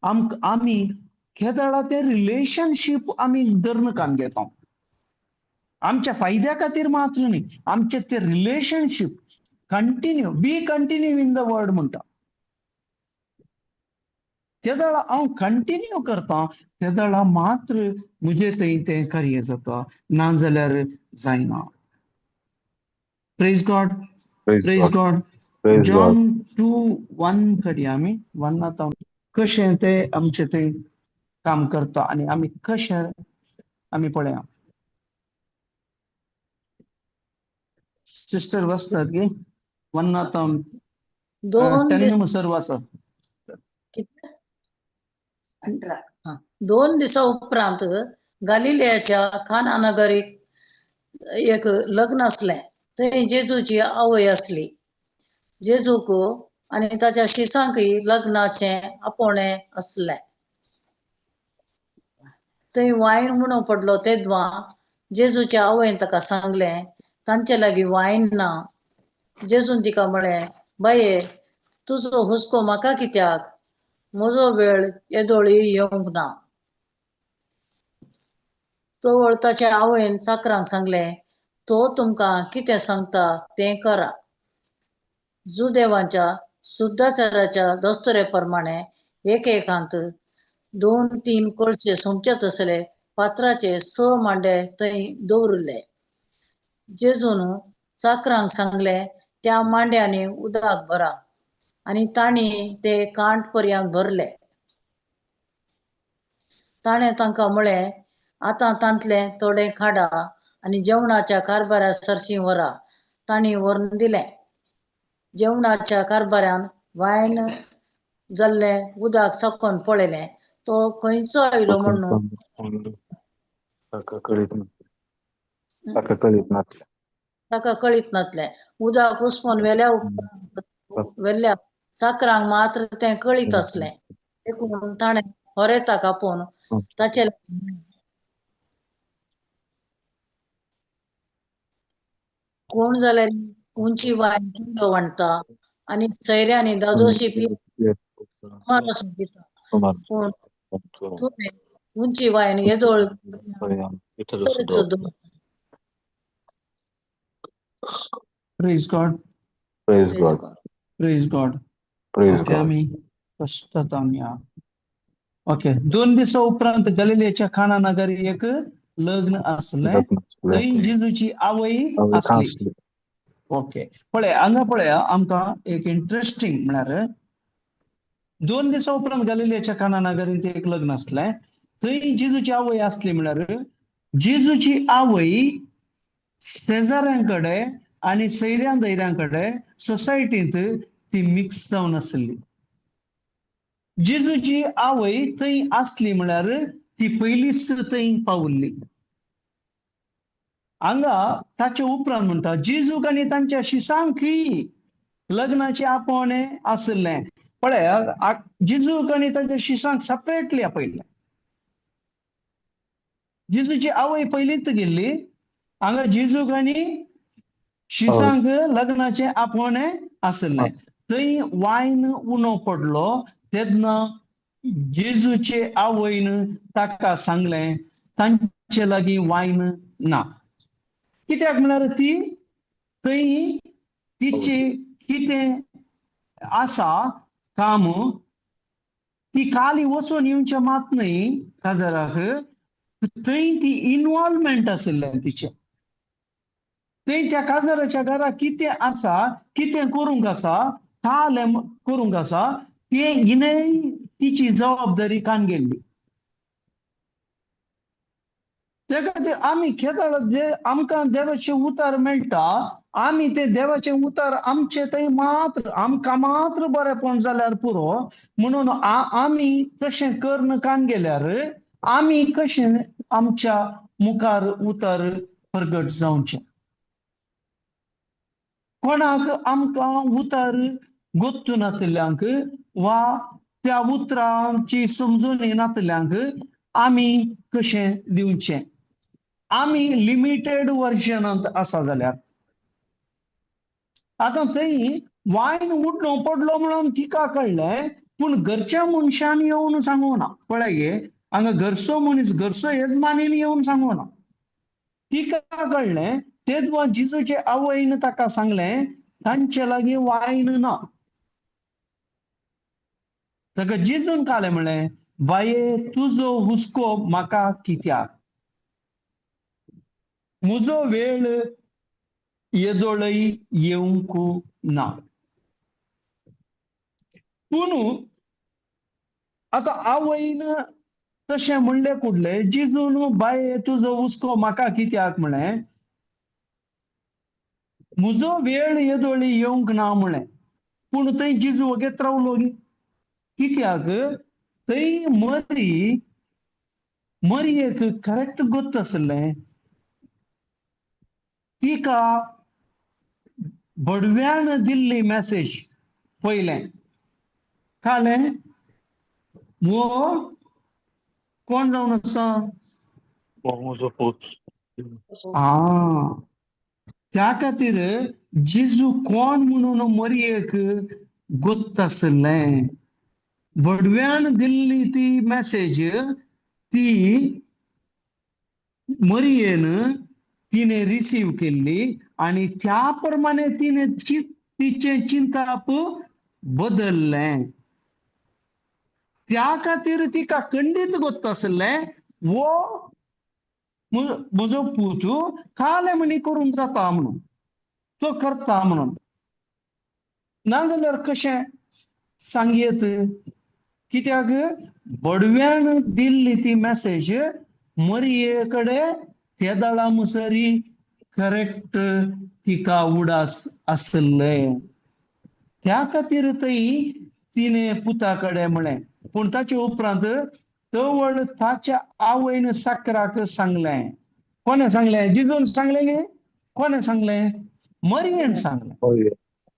आमी केदळा तें रिलेशनशीप आमी धरून काम घेता, आमच्या फायद्या खातीर मात्र न्ही, आमचे ते relationship continue, be continue in the word म्हणटा. तेदळा हांव कंटिन्यू करता तेदळा मात्र म्हजे थंय तें कार्य जाता, ना जाल्यार जायना. Praise God, praise God. John 2:1 कडे आमी 1 आतां कशें तें आमचें थंय काम करता आनी आमी कशें आमी पळया. सिस्टर वाचतात गे 1 आतां 10 सर वाचत. 2 दिसा उपरांत गालिलियाच्या खाना नगरीक एक लग्न आसलें. थंय जेजूची आवय आसली. जेजूक आनी ताच्या शिसांकय लग्नाचें आपोवणें आसलें. थंय वायन म्हणून पडलो तेदवा जेजूच्या आवयन ताका सांगलें, तांचे लागीं वायन ना. जेजून तिका म्हळें, बाये तुजो हुस्को म्हाका कित्याक, म्हजो वेळ येदोळी येवंक ना. तवळ ताच्या आवयन चाकरांक सांगलें, तो तुमकां कितें सांगता तें करा. जुदेवांच्या शुद्धाचाराच्या दस्तुरे प्रमाणे एकेकांत 2-3 कळशे सोमचे तसले पात्राचे 6 मांडे थंय दवरिल्ले. जेजून चाकरांक सांगलें, त्या मांड्यांनी उदक भरा आनी तांणी ते कांठ पर्यंत भरले. ताणें तांकां म्हळें, आतां तांतलें थोडें खाडा आनी जेवणाच्या कारभाऱ्या सरशीं व्हरा. तांणी व्हरून दिलें. जेवणाच्या कारभाऱ्यान वायन जाल्लें उदक साकोवन पळयलें, तो खंयचो आयलो म्हणून ताका कळीत नातलें. उदक उसपोन वेल्या उपरांत वेल्या चाकरांक मात्र तें कळीत आसलें. देखून ताणें होरेताक आपोवन ताचे कोण जाल्यार उंची वायन किल्लो वांट्टा आनी सैऱ्यांनी दादोशी पिवन दिता, पूण तुवें उंची वायन येदोळ Praise God. Praise God. Praise God. Praise okay God. आमी कश्टात आमी ओके 2 दिसा उपरांत गलिलेच्या खाना नगरी एक लग्न आसलें. थंय जेजूची आवय आसली. ओके पळय हांगा पळया आमकां एक इंट्रस्टिंग म्हळ्यार 2 दिसा उपरांत गलिलेच्या काना नगरींत एक लग्न आसलें. थंय जेजूची आवय आसली. म्हळ्यार जेजूची आवय शेजाऱ्यां कडेन आनी सैऱ्यां धैऱ्यां कडेन सोसायटींत ती मिक्स जावन आसली. जेजूची आवय थंय आसली म्हळ्यार ती पयलींच थंय पावल्ली. हांगा ताचे उपरांत म्हणटा जेजूक आनी तांच्या शिसांकय लग्नाचें आपोवणें आशिल्लें. पळय जेजूक आनी तांच्या शिसांक सेपरेटली आपयल्लें. जेजूची आवय पयलींच गेल्ली. हांगा जेजूक आनी शिसांक लग्नाचें आपोवणें आशिल्लें. थंय वायन उणो पडलो तेन्ना जेजूचे आवयन ताका सांगलें तांचे लागीं वायन ना. कित्याक म्हळ्यार ती थंय तिचे कितें आसा काम ती काली वचून येवचें मात न्हय काजाराक, थंय ती इनवॉल्वमेंट आशिल्लें तिचें. थंय त्या काजाराच्या घरा कितें आसा, कितें करूंक आसा, कालें करूंक आसा, ते हिणें तिची जबाबदारी कान गेल्ली. त्या खातीर आमी खेदाळ जे आमकां देवाचें उतार मेळटा आमी ते देवाचें उतार आमचे थंय मात्र आमकां मात्र बरेपण जाल्यार पुरो म्हणून आमी तशें करून कान गेल्यार आमी कशें आमच्या मुखार उतार प्रगट जावचें. कोणाक आमकां उतार गोत्तू नातिल्ल्यांक वा त्या उतरांची समजून नातिल्ल्यांक आमी कशें दिवचें. आमी लिमिटेड वर्जनांत आसा जाल्यार आतां थंय वायन उडलो पडलो म्हणून तिका कळ्ळें, पूण घरच्या मनशान येवन सांगूं ना. पळय गे हांगा घरचो मनीस घरचो येजमानीन येवन सांगूं ना. तिका कळ्ळें तेदवा जेजूचे आवयन ताका सांगलें तांचे लागीं वायन ना. ताका जेजून कालें म्हणलें बाये तुजो हुस्को म्हाका कित्याक, म्हजो वेळ येदोळय येवंक ना. पूण आतां आवयन तशें म्हणलें कुडलें जेजून बाये तुजो हुस्को म्हाका कित्याक म्हणलें, म्हजो वेळ येदोळी येवंक ना म्हणलें. पूण थंय जेजू वगेत रावलो कित्याक थंय मरी मरियेक करेक्ट गोत्त आसलें. तिका बडव्यान दिल्ली मॅसेज पयलें कालें वो कोण जावन आसा म्हजो पूत. त्या खातीर जेजू कोण म्हणून मरियेक गोत्त आसलें. बडव्यान दिल्ली ती मॅसेज ती मरियेन तिने रिसीव केल्ली आनी त्या प्रमाणे तिने तिचें चिंताप बदललें. त्या खातीर तिका खंडीत गोत्त आसलें वो म्हजो पूत कालें म्हणी करूंक जाता म्हणून तो करता म्हणून. नाजाल्यार कशें सांगयेत कित्याक बडव्यान दिल्ली ती मॅसेज मरिये कडेन ते दळा मुसरी करेक्ट तिका उडास आसले. त्या खातीर थंय तिणें पुता कडेन म्हणलें. पूण ताचे उपरांत तवळ ताच्या आवयन साकराक सांगलें. कोणें सांगलें? जिजून सांगलें गे? कोणें सांगलें? मरियेन सांगलें.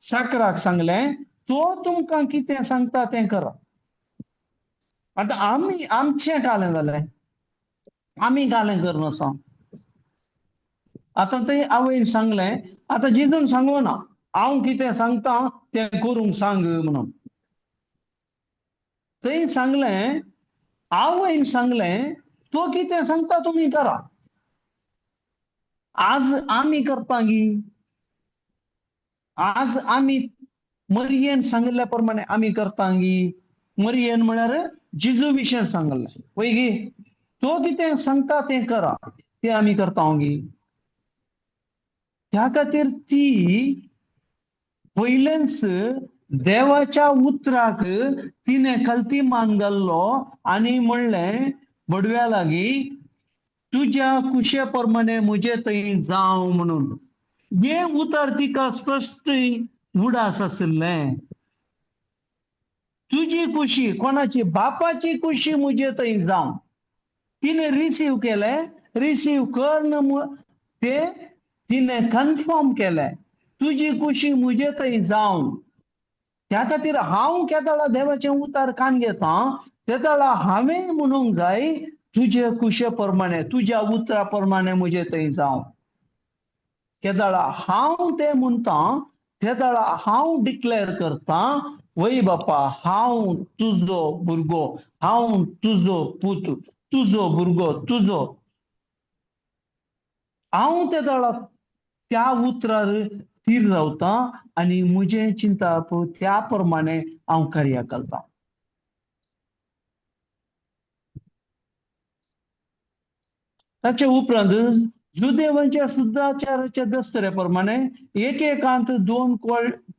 साकराक सांगलें तो तुमकां कितें सांगता तें करा. आतां आमी आमचें कालें जालें, आमी कालें करून आसा. आतां ते आवयन सांगलें, आतां जिजून सांगू ना हांव कितें सांगता तें करूंक सांग म्हणून. थंय सांगलें, आवयन सांगलें तो कितें सांगता तुमी करा. आज आमी करता गी? आज आमी मरियेन सांगिल्ल्या प्रमाणे आमी करता गी? मरियेन म्हळ्यार जिजू विशय सांगलें वय गी, तो कितें सांगता तें करा, तें आमी करता गी? त्या खातीर ती पयलेंच देवाच्या उतराक तिणें कल्ती मान घाल्लो आनी म्हणलें बडव्या लागीं तुज्या कुशे प्रमाणे म्हजे थंय जावं म्हणून. हें उतर तिका स्पश्ट उडास आशिल्लें. तुजी कुशी, कोणाची? बापाची कुशी म्हजे थंय जावं. तिणें रिसीव केलें, रिसीव करून ते तिणें कन्फर्म केलें तुजी कुशी म्हजे थंय जावं. त्या खातीर हांव केदळा देवाचें उतर कान घेता तेदळा हांवें म्हणूंक जाय तुजे कुशे प्रमाणे, तुज्या उतरा प्रमाणे म्हजे थंय जावं. केदळा हांव तें म्हणटा तेदळा हांव डिक्लेअर करता वय बापा हांव तुजो भुरगो, हांव तुजो पूत, तुजो भुरगो, तुजो. हांव तेदळा त्या उतरार थीर रावता आनी म्हजें चिंतप त्या प्रमाणे हांव कार्य करता. ताचे उपरांत जुदेवांच्या शुद्धाचाराच्या दस्तुरे प्रमाणे एकेकांत 2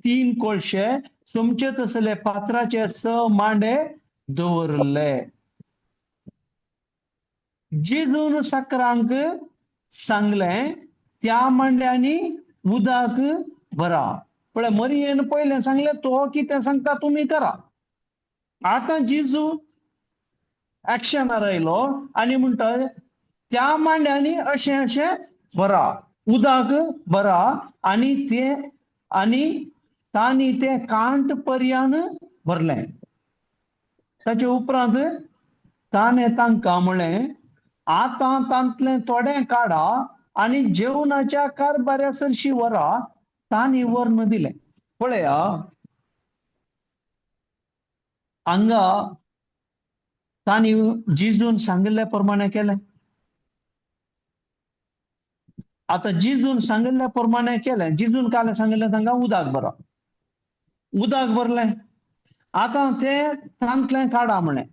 3 कोळशे सोमचे तसले पात्राचे 6 मांडे दवरले. जिजून सकरांक सांगलें त्या मांड्यांनी उदक भरा. पळय मरियेन पयलें सांगलें तो कितें सांगता तुमी करा. आतां जिजू एक्शनार आयलो आनी म्हणटा त्या मांड्यांनी अशें अशें भरा, उदक भरा. आनी ते आनी तांणी तें कांट पर्यान भरलें. ताचे उपरांत ताणें तांकां म्हणलें आतां तांतलें थोडें काडा आनी जेवणाच्या कारभाऱ्या सरशी व्हरा. तांणी व्हरून दिलें. पळया हांगा तांणी जिजून सांगिल्ल्या प्रमाणे केलें. आतां जिजून सांगिल्ल्या प्रमाणे केलें. जिजून कालें सांगिल्लें तांकां उदक भरा, उदक भरलें. आतां तें तांतलें काडा म्हणलें,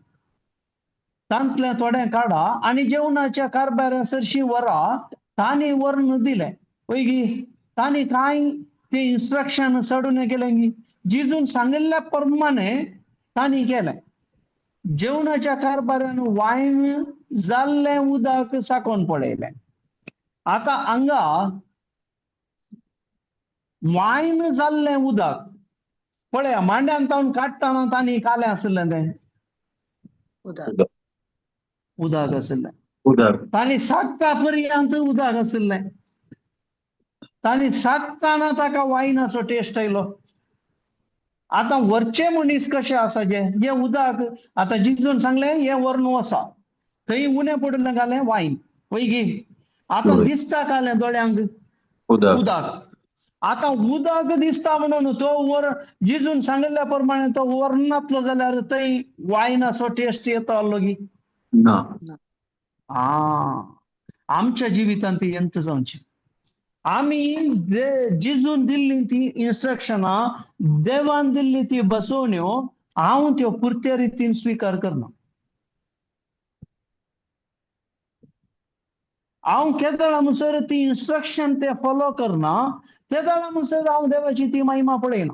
तांतलें थोडें काडा आनी जेवणाच्या कारभाऱ्या सरशी व्हरा. तांणी व्हरून दिलें. वय गी तांणी कांय ते इन्स्ट्रक्शन चडून केलें गी, जिजून सांगिल्ल्या प्रमाणे तांणी केलें. जेवणाच्या कारभाऱ्यान वायन जाल्लें उदक साकोवन पळयलें. आतां हांगा वायन जाल्लें उदक पळया मांड्यान तावन काडटना तांणी कालें आशिल्लें तें उदक उदक आशिल्लें. उदक तांणी साकता पर्यंत उदक आशिल्लें. तांणी साकताना ताका वायनाचो टेस्ट आयलो. आतां व्हरचे मनीस कशे आसा जे हें उदक आतां जिजून सांगलें हें व्हरून वसा, थंय उणें पडिल्लें घालें वायन वय गी. आतां दिसता कालें दोळ्यांक उदक. उदक. आतां उदक दिसता म्हणून तो वर जिजून सांगिल्ल्या प्रमाणे तो व्हरनातलो जाल्यार थंय वायनाचो टेस्ट येता आसलो गी ना. आमच्या जिवितांत यंत्र जावचें. आमी जिजून दिल्ली ती इन्स्ट्रक्शनां, देवान दिल्ली ती बसोवण्यो हांव त्यो पुरत्या रितीन स्विकार करना. हांव केदळा म्हणसर ती इन्स्ट्रक्शन ते फॉलो करना तेदळा म्हणसर हांव देवाची ती महिमा पळयना.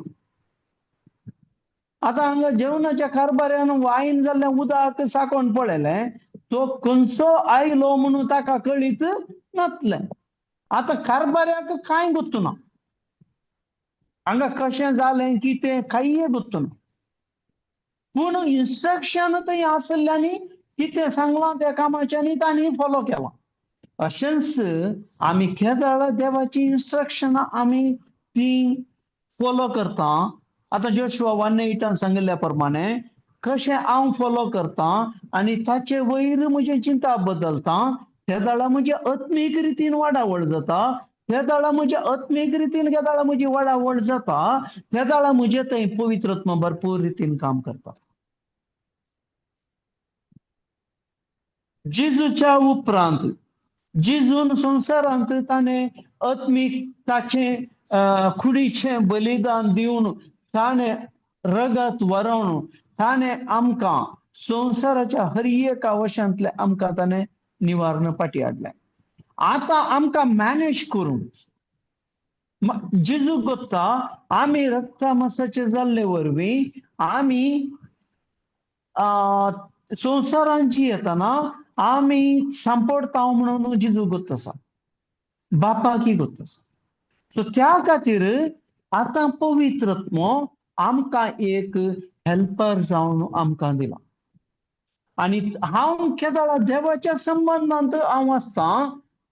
आतां हांगा जेवणाच्या कारभाऱ्यान वायन जाल्लें उदक साकोवन पळयलें, तो खंयचो आयलो म्हणून ताका कळीत नातलें. आतां कारभाऱ्याक कांय गुत्तुना, हांगा कशें जालें कितें कांय गुत्तुना. पूण इन्स्ट्रक्शन थंय आशिल्ल्यांनी कितें सांगलां त्या कामाच्यांनी तांणी फॉलो केलां. अशेंच आमी केदळ देवाची इन्स्ट्रक्शनां आमी ती फॉलो करता. आतां जोशुआ 1:8 सांगिल्ल्या प्रमाणे कशें हांव फॉलो करता आनी ताचे वयर म्हजें चिंता बदलता, त्या दाळा म्हजे आत्मीक रितीन वाडावळ जाता, त्या दाळा म्हजे आत्मीक रितीन त्या दाळा म्हजी वाडावळ जाता, त्या दाळा म्हजे थंय पवित्रत्म भरपूर रितीन काम करता. जेजूच्या उपरांत जेजून संवसारांत ताणें आत्मीक ताचें कुडीचें बलिदान दिवन ताणें रगत वरोवन ताणें आमकां संवसाराच्या हर एका वशांतलें आमकां ताणें निवारण पाटी हाडलें. आतां आमकां मॅनेज करूंक जेजू कोत्ता आमी रक्ता मासाचे जाल्ले वरवीं आमी संवसारांची येतना आमी सांपडटा म्हणून जेजू गोत आसा, बापाकी गोत आसा. सो त्या खातीर आतां पवित्रत्म आमकां एक हेल्पर जावन आमकां दिला. आनी हांव केदाळा देवाच्या संबंदांत हांव आसता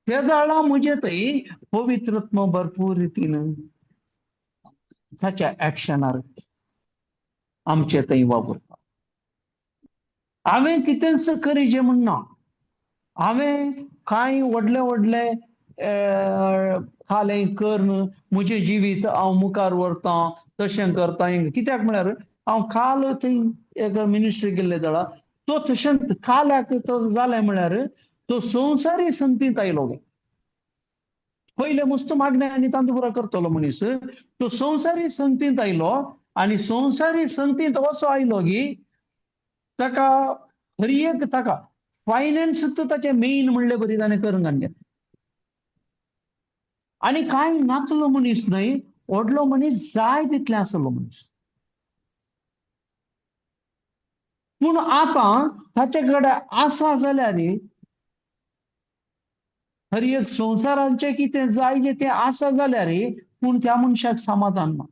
तेदाळा म्हजे थंय पवित्रत्म भरपूर रितीन ताच्या एक्शनार आमचे थंय वावुरता. हांवें कितेंच करीचें म्हण ना, हांवें कांय व्हडले व्हडले खालें करून म्हजें जिवीत हांव मुखार व्हरता तशें करता. कित्याक म्हळ्यार हांव काल थंय एक मिनिस्ट्री गेल्ले जाल्यार तो तशें काल्याक तो जालें म्हळ्यार तो संवसारी संतींत आयलो. पयले मुस्त मागणें आनी तांदूळ करतलो मनीस तो संवसारी संतींत आयलो आनी संवसारी संतींत असो आयलो की ताका हर एक ताका फायनान्स तर ताचें मेन म्हणले बरी ताणें करून घातलें. आनी कांय नातलो मनीस न्हय, व्हडलो मनीस जाय तितलें आसलो मनीस. पूण आतां ताचे कडेन आसा जाल्यार हर एक संवसारांचें कितें जाय जें तें आसा जाल्यार पूण त्या मनशाक समाधान ना.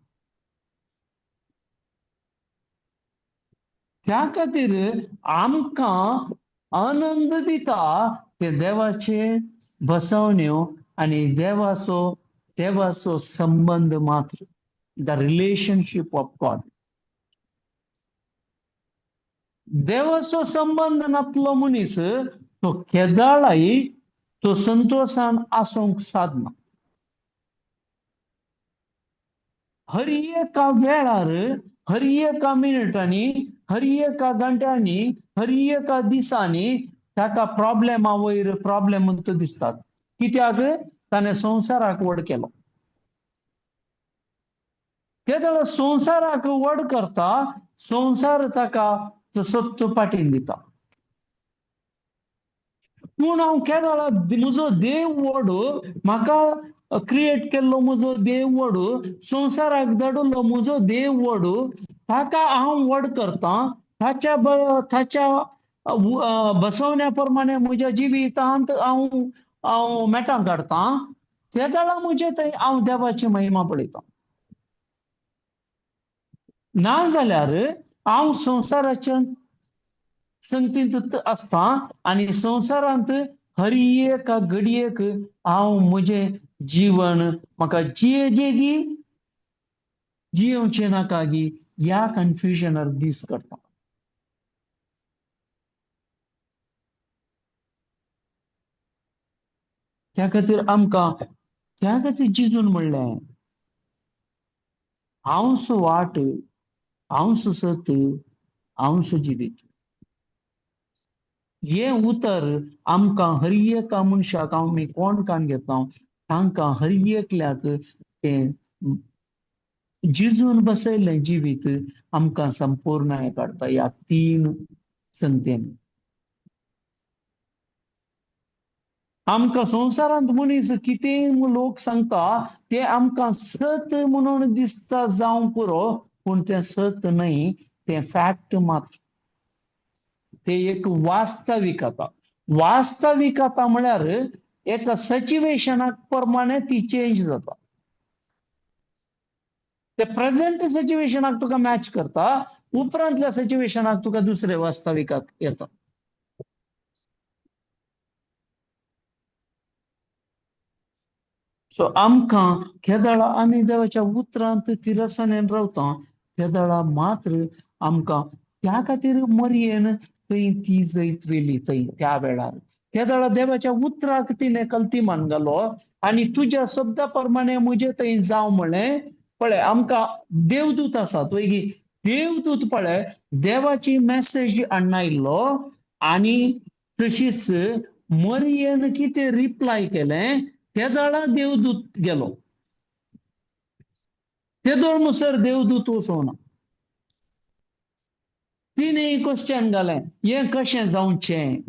त्या खातीर आमकां आनंद दिता ते देवाचे बसवण्यो आनी देवाचो देवाचो संबंद मात्र, the relationship of God. देवाचो संबंद नातलो मनीस तो केदाळाय तो संतोशान आसूंक सादना. हर एका वेळार, हर एका मिनटांनी, हर एका घंट्यांनी, हर एका दिसांनी ताका प्रॉब्लेमा वयर प्रॉब्लेम दिसतात. कित्याक ताणें संवसाराक व्हड केलो. केदळ संवसाराक व्हड करता, संवसार ताका तसोच पाटीन दिता. पूण हांव केदळा म्हजो देव व्हड, म्हाका क्रिएट केल्लो म्हजो देव व्हड, संवसाराक धाडिल्लो म्हजो देव व्हड, ताका हांव व्हड करता, ताच्या ताच्या बसवण्या प्रमाणे म्हज्या जिवितांत हांव हांव मेटां काडटा, त्या वेळार म्हजे थंय हांव देवाची महिमा पळयता. ना जाल्यार हांव संवसाराच्या संगतींत आसता आनी संवसारांत हर एका घडयेक हांव म्हजें जीवन म्हाका जियेगी जियेवचें नाका गी ह्या कन्फ्युजनार दीस करता. त्या खातीर आमकां त्या खातीर जिजून म्हणलें, हांव वाट, हांव सत, हांव जिवीत. हें उतर आमकां हर एका मनशाक आमी कोण कान घेता तांकां हर एकल्याक तें जिजून बसयल्लें जिवीत आमकां संपूर्ण काडटा ह्या तीन संतेन. आमकां संवसारांत मनीस कितेंय लोक सांगता तें आमकां सत म्हणून दिसता जावं पुरो, पूण तें सत न्हय, तें फॅक्ट मात्र, ते एक वास्तविकता. वास्तविकता म्हळ्यार एका सिच्युएशनाक प्रमाणे ती चेंज जाता. ते प्रेझेंट सिच्युएशनाक तुका मॅच करता, उपरांतल्या सिच्युएशनाक तुका दुसरे वास्तविकात येता. सो आमकां केदळा आमी देवाच्या उतरांत तिरसणेन रावता तेदळा मात्र आमकां त्या खातीर मरयेन थंय ती जैत व्हेली थंय त्या वेळार. तेदळा देवाच्या उतराक तिणें कल्ती मान घालो आनी तुज्या शब्दा प्रमाणे म्हजें थंय जावं म्हळें. पळय आमकां देवदूत आसात वयगी, देवदूत पळय देवाची मॅसेज हाडून आनी तशीच मरियेन कितें रिप्लाय केलें तेदळा देवदूत गेलो. तेदोळ मुसर देवदूत वचोना. तिणें क्वेश्चन घालें हें कशें जावचें.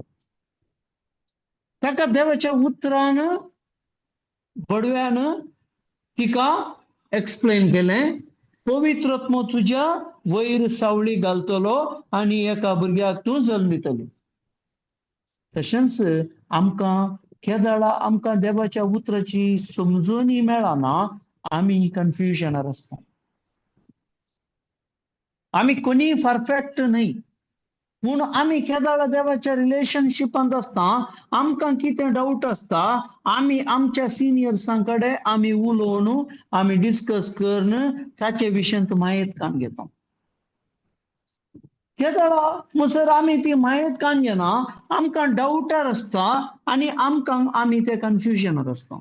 ताका देवाच्या उतरान बडव्यान तिका एक्सप्लेन केलें, पवित्र आत्मो तुज्या वयर सावळी घालतलो आनी एका भुरग्याक तूं जल्म दितली. तशेंच आमकां केदळा आमकां देवाच्या उतराची समजूनय मेळना, आमी कन्फ्युजनार आसता. आमी कोणीय परफेक्ट न्हय, पूण आमी केदळा देवाच्या रिलेशनशिपांत आसता, आमकां कितें डावट आसता आमी आमच्या सिनियर्सां कडेन आमी उलोवन आमी डिस्कस करून ताचे विशयांत म्हायत कान घेता. केदळा मुसर आमी ती म्हायत कान घेना, आमकां डावटार आसता आनी आमकां आमी ते कन्फ्युजनार आसता.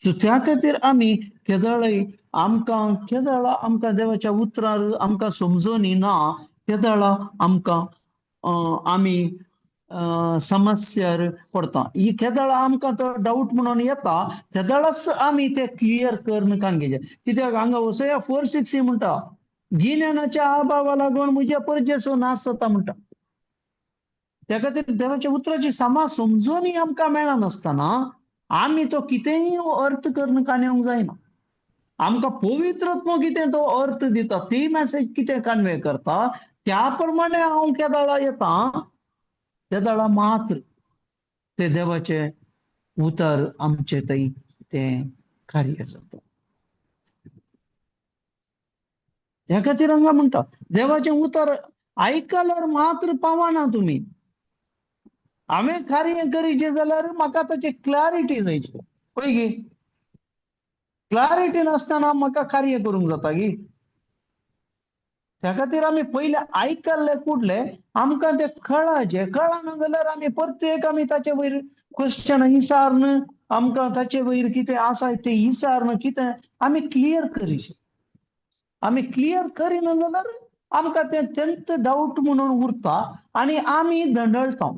सो त्या खातीर आमी केदळय आमकां केदळा आमकां देवाच्या उतरार आमकां समजून ना तेदळा आमकां आमी समस्यार पडता. ही केदळा आमकां तो डावट म्हणून येता तेदळाच आमी ते क्लियर करून कान घेवचें. कित्याक हांगा वसया 4:6 म्हणटा, गिन्यानाच्या अभावा लागून म्हज्या परजेसो नाश जाता म्हणटा. त्या खातीर देवाच्या उतराची सामा समजूनय आमकां मेळनासतना आमी तो कितेंय अर्थ करून कान येवंक जायना. आमकां पवित्र आत्मो कितें तो अर्थ दिता, ती मॅसेज कितें कन्वे करता त्या प्रमाणे हांव केदळा येता तेदळा मात्र ते देवाचे उतर आमचे थंय तें कार्य जाता. त्या खातीर हांगा म्हणटा देवाचें उतर आयकल्यार मात्र पावना तुमी. हांवें कार्य करीचें जाल्यार म्हाका ताची क्लॅरिटी जायची. पळय गी, क्लॅरिटी नासतना म्हाका कार्य करूंक जाता गी. त्या खातीर आमी पयलें आयकल्लें कुडलें आमकां तें कळाचें, कळना जाल्यार आमी प्रत्येक आमी ताचे वयर क्वेश्चन विचारून आमकां ताचे वयर कितें आसा तें विचारून कितें आमी क्लियर करीचें. आमी क्लियर करिना जाल्यार आमकां तें तेंत डावट म्हणून उरता आनी आमी दंडळटा.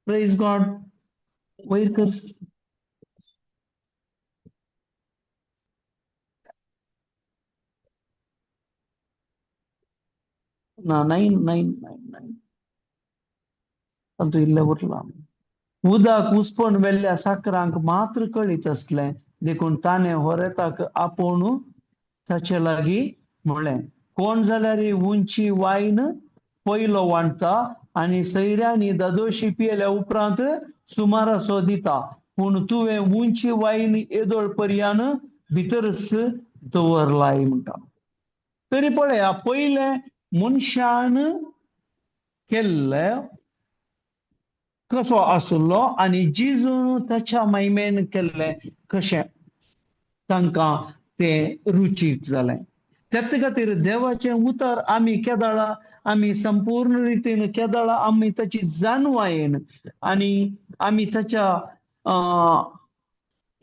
Praise God. वयर कर. ना 9 9 9 9 तातूंत इल्लें उरलां. उदक उसपण वेल्ल्या साकरांक मात्र कळीत आसलें, देखून ताणें होरेताक आपोवन ताचे लागीं म्हणलें, कोण जाल्यार उंची वायन पयलो वांटता आनी सैऱ्यांनी दादोशी पियेल्या उपरांत सुमारासो दिता, पूण तुवें उंची वायन येदोळ पर्यान भितरच दवरलाय म्हणटा. तरी पळया पयलें मनशान केल्लें कसो आसलो आनी जेजून ताच्या महिमेन केल्लें कशें तांकां तें रुचीक जालें. त्याच खातीर देवाचें उतर आमी केदळा आमी संपूर्ण रितीन केदळा आमी ताची जाणवायेन आनी आमी ताच्या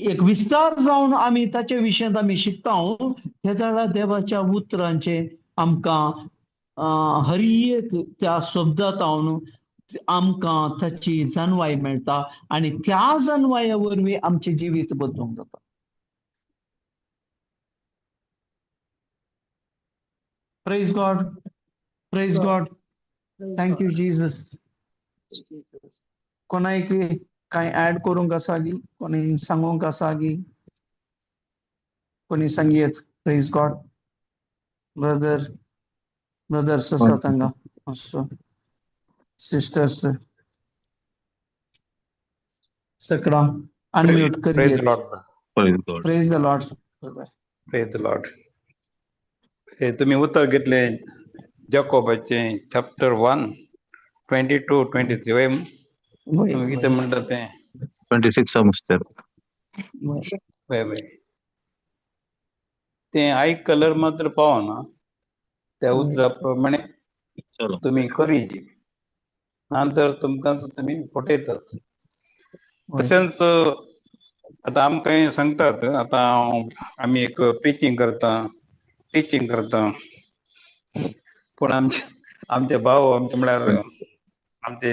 एक विस्तार जावन आमी ताचे विशयांत आमी शिकता तेदळा देवाच्या उतरांचे आमकां हर एक त्या शब्दांत आमकां ताची जाणवाय मेळटा आनी त्या जाणवाये वरवीं आमचें जिवीत बदलूंक जाता. Praise God. Praise God. Thank you Jesus. कोणाक कांय ऍड करूंक आसा गी, कोणी सांगूंक आसा गी, कोणी सांगयेत. प्रेज गॉड. ब्रदर ब्रदर्स आसात हांगा, सिस्टर्स सगळां अनम्यूट Praise the करियेत. Lord. Praise God. Praise the Lord. Praise the Lord. तुम्ही उत्तर घेतले जाकोबाचे चॅप्टर 1 22 23 वय. तुमी कितें म्हणटा तें 26 मुस्तर. वय वय तें आयकलर मात्र पावना, त्या उतरा प्रमाणे चलो तुमी करीची नंतर तुमकां तुमी फटयतात. तशेंच आतां आमकां सांगतात, आतां आमी एक प्रिचींग करता, टिचींग करता, पूण आमचे आमचे भाव आमचे म्हळ्यार आमचे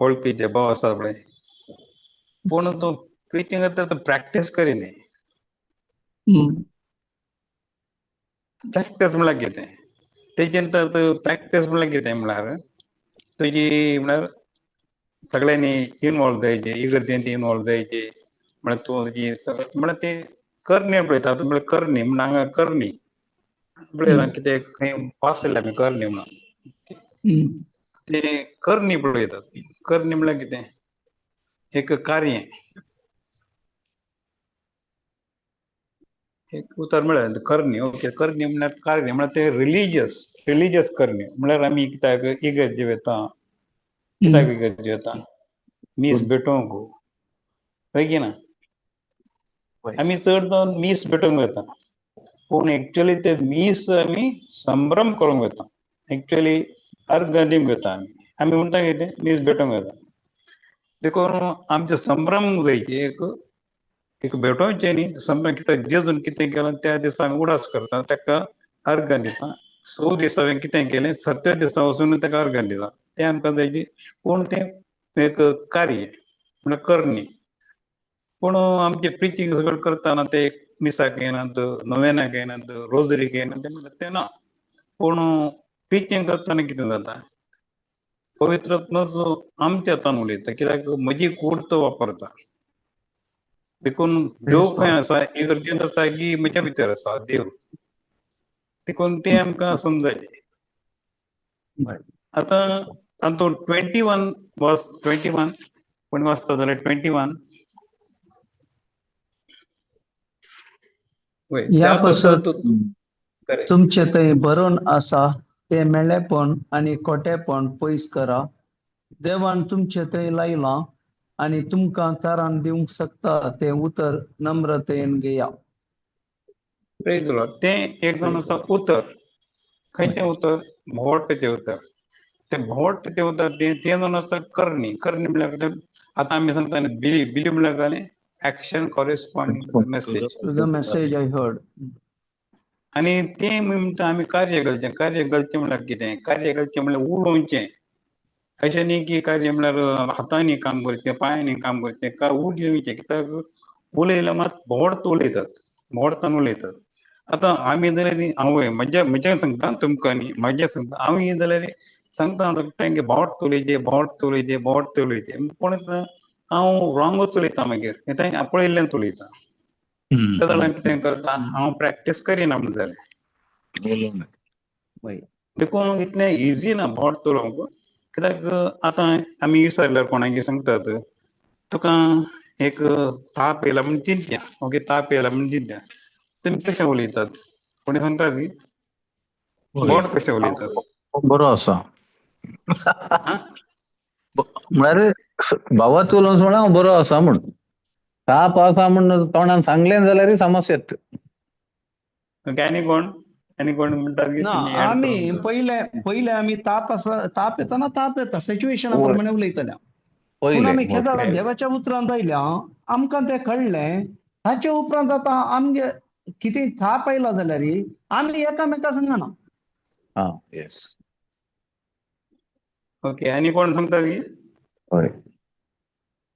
वळखीचे भाव आसात पळय, पूण तो प्रिचींग करता तो प्रॅक्टीस करिनाय. प्रॅक्टीस म्हळ्यार कितें तेजेन तर प्रॅक्टीस म्हळ्यार कितें म्हळ्यार तुजी म्हळ्यार सगळ्यांनी इनवॉल्व जायचे, इगर्जेंत इनवॉल्व जायचे, म्हळ्यार तूं तुजी म्हळ्यार ते करणी पळयता, आतां म्हळ्यार करणी म्हण हांगा करणी पळयला कितें खंय वाचलें आमी करणी म्हणून, ते करणी पळयतात. करणी म्हळ्यार कितें एक कार्य, एक उतर म्हळ्यार करणी. ओके, करणी म्हळ्यार कार्य म्हळ्यार ते रिलीजियस, रिलीजियस करणी म्हळ्यार आमी कित्याक इगर्जे वता, कित्याक इगर्जे वता मीस भेटोवंक, हय की ना? आमी चड जावन मीस भेटोवंक वता, पूण एक्चुअली ते मीस आमी संभ्रम करूंक वता, एक्चुअली अर्घ दिवंक वता. आमी आमी म्हणटा कितें मीस भेटोवंक वता, देखून आमचे संभ्रम जायचे एक एक भेटोवचें न्ही संभ्रम. कित्याक जेजून कितें केलें त्या दिसा आमी उडास करता, ताका अर्घ दिता. 6 दिसा हांवें कितें केलें, 7 दिसा वचून ताका अर्घ दिता, तें आमकां जायचे. पूण तें एक कार्य म्हळ्यार करणी. पूण आमचें प्रिचींग सगळें करतना ते मिसाक येनात, नोवेनाक येनात, रोजरीक येनात, तें म्हणल्यार तें ना. पूण प्रिचींग करतना कितें जाता, पवित्र आमच्या हातान उलयता, कित्याक म्हजी कूड तो वापरता. देखून देव खंय आसा, इगर्जेंत आसा की म्हज्या भितर आसा देव, देखून तें आमकां समजायचें. आतां तातूंत 21 वर्स 21 कोण वाचता जाल्यार 21. ह्या पासत तुमचे थंय बरोवन आसा ते मेळेपण आनी खोटेपण पयस करा. देवान तुमचे थंय लायलां आनी तुमकां तारान दिवंक शकता तें उतर नम्रतेन घेया. तें एक जावन आसा उतर. खंयचें उतर? भोवटेचें उतर. तें भोवटेचें उतर तें जावन आसा करणी. करणी म्हळ्यार आतां आमी सांगता बिलीव, बिलीव म्हळ्यार काय action corresponding to the message. To the message I heard. आनी तें म्हणटा आमी कार्य करचें. कार्य करचें म्हळ्यार कितें? कार्य करचें म्हळ्यार उलोवचें, अशें न्ही की कार्य म्हळ्यार हातांनी काम करचें, पांयांनी काम करचें, काय उलोवचें. कित्याक उलयल्यार मात भोंवत उलयतात, भोंवतान उलयतात. आतां आमी जाल्यार हांव म्हज्या म्हज्या सांगता तुमकां न्ही, म्हजें सांगता हांव जाल्यार सांगता तांगे भोंवत उलयचें, भोंवत उलयचें, भोंवत उलयचें, पूण हांव रॉंगूच उलयता मागीर, तें पळयल्ल्यान उलयता. तेन्ना जाल्यार कितें करता हांव प्रॅक्टीस करिना म्हण जालें. देखून इतलें इजी ना भोंवत उलोवंक. कित्याक आतां आमी विचारल्यार कोणाक सांगतात तुका एक ताप येयला म्हण चिंत्या, ओके ताप येयला म्हण चिंत्या, तुमी कशें उलयतात? कोणी सांगतात की भोंवत कशें उलयतात? बरो आसा म्हळ्यार भावात उलोवन सोडा हांव बरो आसा म्हूण, ताप आसा म्हूण तोंडान सांगलें जाल्यार समस्या. आनी कोण आनी कोण म्हणटात की ना आमी पयले पयले आमी ताप आसा, ताप येताना ताप येता सिच्युएशना प्रमाणे उलयतले. पूण आमी खेदां देवाच्या उतरांत आयल्या आमकां तें कळ्ळें. ताचे उपरांत आतां आमगे कितें ताप आयला जाल्यार आमी एकामेका सांगना. ओके, आनी कोण सांगता की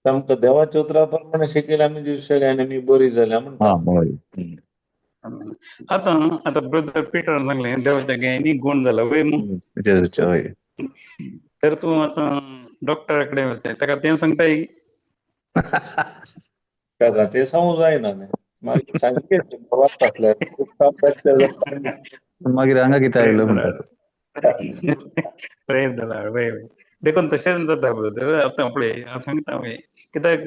आमकां देवाच्या उतरा प्रमाणे शिकयलें आमी दिवशेले आनी आमी बरी जाल्या म्हणटा. आतां आतां ब्रदर पिटरान सांगलें देवाच्या न्ही गुण जाला वय मू, तर तूं आतां डॉक्टरा कडेन वता ताका तें सांगताय ताका तें सांगूंक जायना न्ही, मागीर सांगचें मागीर हांगा कितें आयलो म्हणटा. प्रेम जाला वय वय, देखून तशेंच जाता ब्रदर. आतां पळय हांव सांगता वय, कित्याक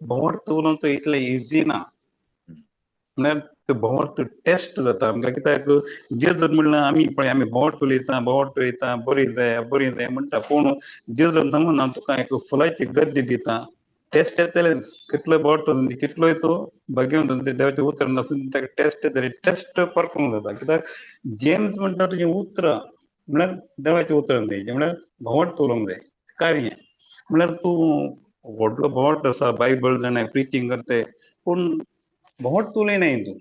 भोंवत उलोवचो इतलें इजी ना, म्हळ्यार ते भोंवत टेस्ट जाता आमकां. कित्याक जेजून म्हणल्यार आमी पळय आमी भोंवट उलयता भोंवट उलयता बरी जाय बरी जाय म्हणटा, पूण जेजून सांगून हांव तुका एक फुलाची गद्दी दिता. टेस्ट येतलेच, कितलोय भोंवट कितलोय तो भाग्यवंत देवाचें उतर नासून ताका टेस्ट येतले, टेस्ट परफॉर्म जाता. कित्याक जेम्स म्हणटा तुजें उतरां म्हळ्यार देवाचें उतरां जाय, म्हळ्यार भोंवट उलोवंक जाय कार्य. म्हळ्यार तूं व्हडलो भोंवट आसा, बायबल जाणाय, प्रिचींग करताय, पूण भोंवट उलयनाय तूं,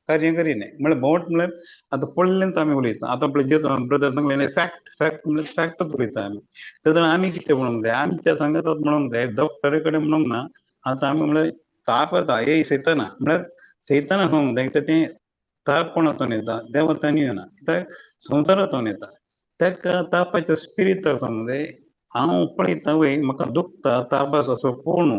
कार्य करिनाय. म्हळ्यार भोंवट म्हळ्यार आतां पडलें आमी उलयता. आतां पळय जे ब्रदर सांगलें फॅक्ट, फॅक्ट म्हळ्यार फॅक्टच उलयता आमी. तेन्ना आमी कितें म्हणूंक जाय, आमच्या सांगात म्हणूंक जाय, डॉक्टरा कडेन म्हणूंक ना. आतां आमी म्हळ्यार ताप येता, ए सैताना म्हळ्यार सैताना सांगूंक जाय. कित्याक तें ताप कोणातून येता, देवांतल्यान येना, कित्याक संवसारांतून येता. ताका तापाचें स्पिरीत सांगूंक जाय, हांव पळयता वय म्हाका दुखता ताप आसा असो, पूण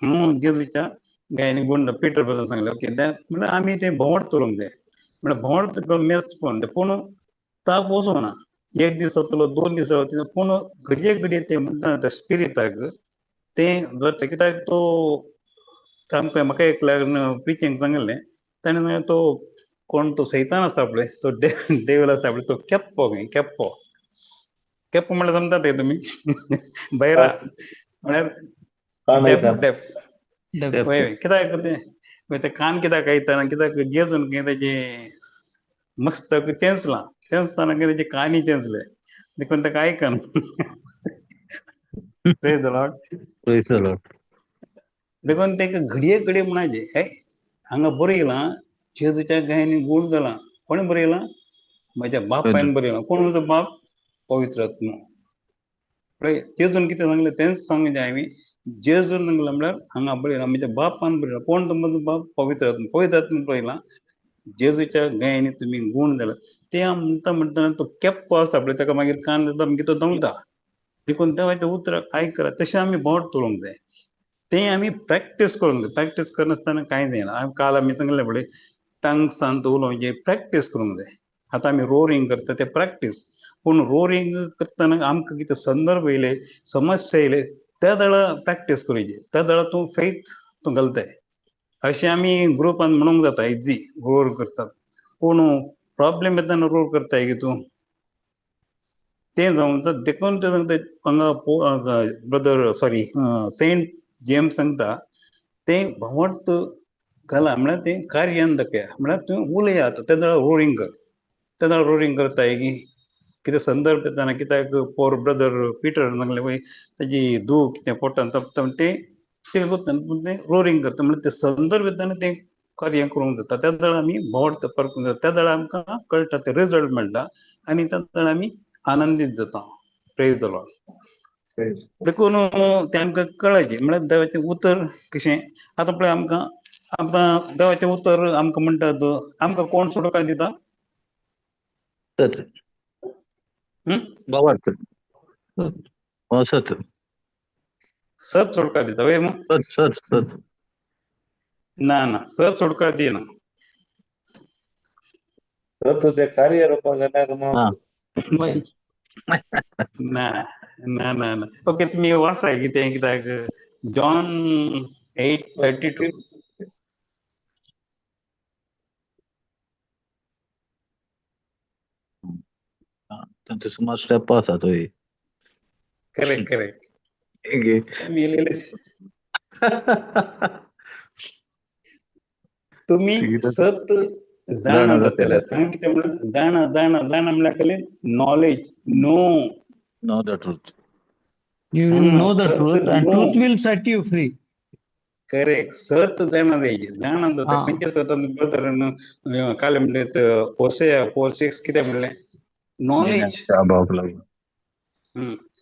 हांव जेजूच्या गायनी गुंड पिटर बद्दल सांगलें. ओके, म्हळ्यार आमी तें भोंवट करूंक जाय. म्हळ्यार भोंवट मेज पण, पूण ताप वचूंक ना, एक दीस वतलो दोन दीस वतलो, पूण घडये घडये तें म्हणटा त्या स्पिरिताक तें जाता. कित्याक तो आमकां म्हाका एकल्यान प्रिचींग सांगिल्लें, ताणें सांगलें तो कोण तो सैतान आसा पळय, तो देवल आसा पळय, तो केप्पो खंय, केप्पो केप्पो म्हळ्यार समजात ते तुमी बैरा म्हळ्यार डेफ, डेफ वय. कित्याक तें तें कान कित्याक आयकतना, कित्याक जेजून खंय तेजें मस्तक चेंचलां, चेंचतना खंय तेजे कानी चेंचले, देखून ताका आयकना. Praise the Lord. Praise the Lord. देखून ताका घडये घडये म्हणायचें, हे हांगा बरयलां जेजूच्या गायांनी गूण जाला. कोणें बरयलां? म्हज्या बापायन बरयलां. कोण म्हजो बाप? पवित्र आत्मो. पळय जेजून कितें सांगलें तेंच सांगचें हांवें. जेजून सांगलां म्हळ्यार हांगा बरयलां म्हज्या बापान बरयलां. कोण तो म्हजो बाप? पवित्र आत्मो. पवित्र आत्मो बरयलां जेजूच्या गायांनी तुमी गूण जाला. तें म्हणटा म्हणटना तो केप्पो आसा पळय, ताका मागीर कान जाता, मागीर तो दवता. देखून देवाचें उतर आयकला तशें आमी भोंवट चलोवंक जाय. तें आमी प्रॅक्टीस करूंक जाय. प्रॅक्टीस करनासतना कांय जायना. काल आमी सांगलें पळय टंग्सान उलोवचें प्रॅक्टीस करूंक जाय. आतां आमी रोरींग करता तें प्रॅक्टीस, पूण रोरींग करतना आमकां कितें संदर्भ येयले, समस्या येयले, त्या वेळार प्रॅक्टीस करूची. त्या वेळार तूं फेथ तूं घालताय. अशें आमी ग्रुपान म्हणूंक जाता, इजी रोर करतात, पूण प्रॉब्लेम येतना रोर करताय की तूं तें जावंक जाता. देखून तें सांगता हांगा ब्रदर सॉरी सेंट जेम्स सांगता तें भोंवट घाला म्हळ्यार तें कार्यान दाखया, म्हळ्यार तूं उलयात तेन्ना रोरींग कर. तेन्ना रोरींग करताय की कितें संदर्भ येतना, कित्याक पोर ब्रदर पिटर सांगलें पळय तेजी धूव कितें पोटान तपता तें तें करता, पूण तें रोरींग करता म्हळ्यार तें संदर्भ येतना तें कार्य करूंक जाता. त्या वेळार आमी भोंवट परकूंक जाता, त्या वेळार आमकां कळटा, तें रिजल्ट मेळटा आनी त्या वेळार आमी आनंदीत जाता. Praise the Lord. देखून तें आमकां कळायचें म्हळ्यार देवाचें उतर कशें. आतां पळय आमकां आतां देवाचें उतर आमकां म्हणटात, आमकां कोण सोडोवपाक दिता? भावार्थ सत सत सोडका दिता वय मग? सत सत सत ना ना, सत सोडका दिना. सत तुजें कार्य रोवपाक जाल्यार ना ना ना ना. ओके, तुमी वाचाय कितें, कित्याक जॉन 8:32. तांचे सुमार स्टेप आसा थंय. Correct correct. तुमी सत जाणा जातले. कितें म्हणल्यार जाणा जाणा जाणा म्हणल्यार कळ्ळें, knowledge, know know the truth. You will know the truth and truth will set you free. Correct. सत जाणा जायचे, जाणा जाता खंयचें सत. ब्रदरान काल म्हणलें होसेया 4:6 कितें म्हणलें, नॉलेज.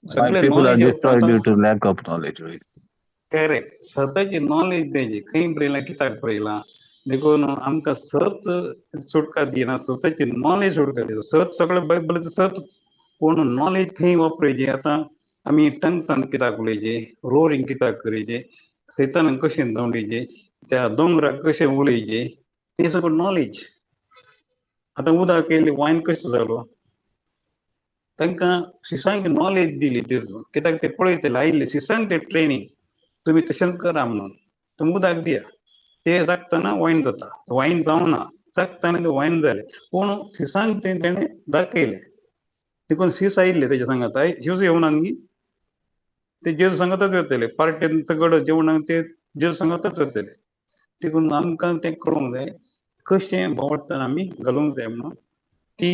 सगळे people are destroyed due to lack of knowledge. Correct. सताची नॉलेज द्यायची. खंय बरयलां, कित्याक बरयलां. देखून आमकां सत सुटका दिना, सताची नॉलेज सुटका दिता. सत सगळें बायबलाचें सत, पूण नॉलेज खंय वापरायची. आतां आमी टंग्सान कित्याक उलयचे, रोरींग कित्याक करयचे, सैतानाक कशें धांवडायचें, त्या दोंगराक कशें उलयचें, तें सगळें नॉलेज. आतां उदक येयलें, वायन कशें जालो, तांकां शिसांक नॉलेज दिली तितून, कित्याक ते पळयतले आयिल्ले शिसांक ते ट्रेनींग, तुमी तशेंच करा म्हणून, तुमी उदक दिया. ते जागतना वायन जाता, वायन जावना, जागतना ते वायन जालें, पूण शिसांक तें तेणें दाखयलें. देखून शीस आयिल्ले तेज्या सांगात, शिवस येवना न्ही, ते जेजू सांगातच वतले, पार्टेन सगळं जेवणाक ते जेजू सांगातच वतले. देखून आमकां तें कळोंक जाय कशें भोंवतना आमी घालूंक जाय म्हणून ती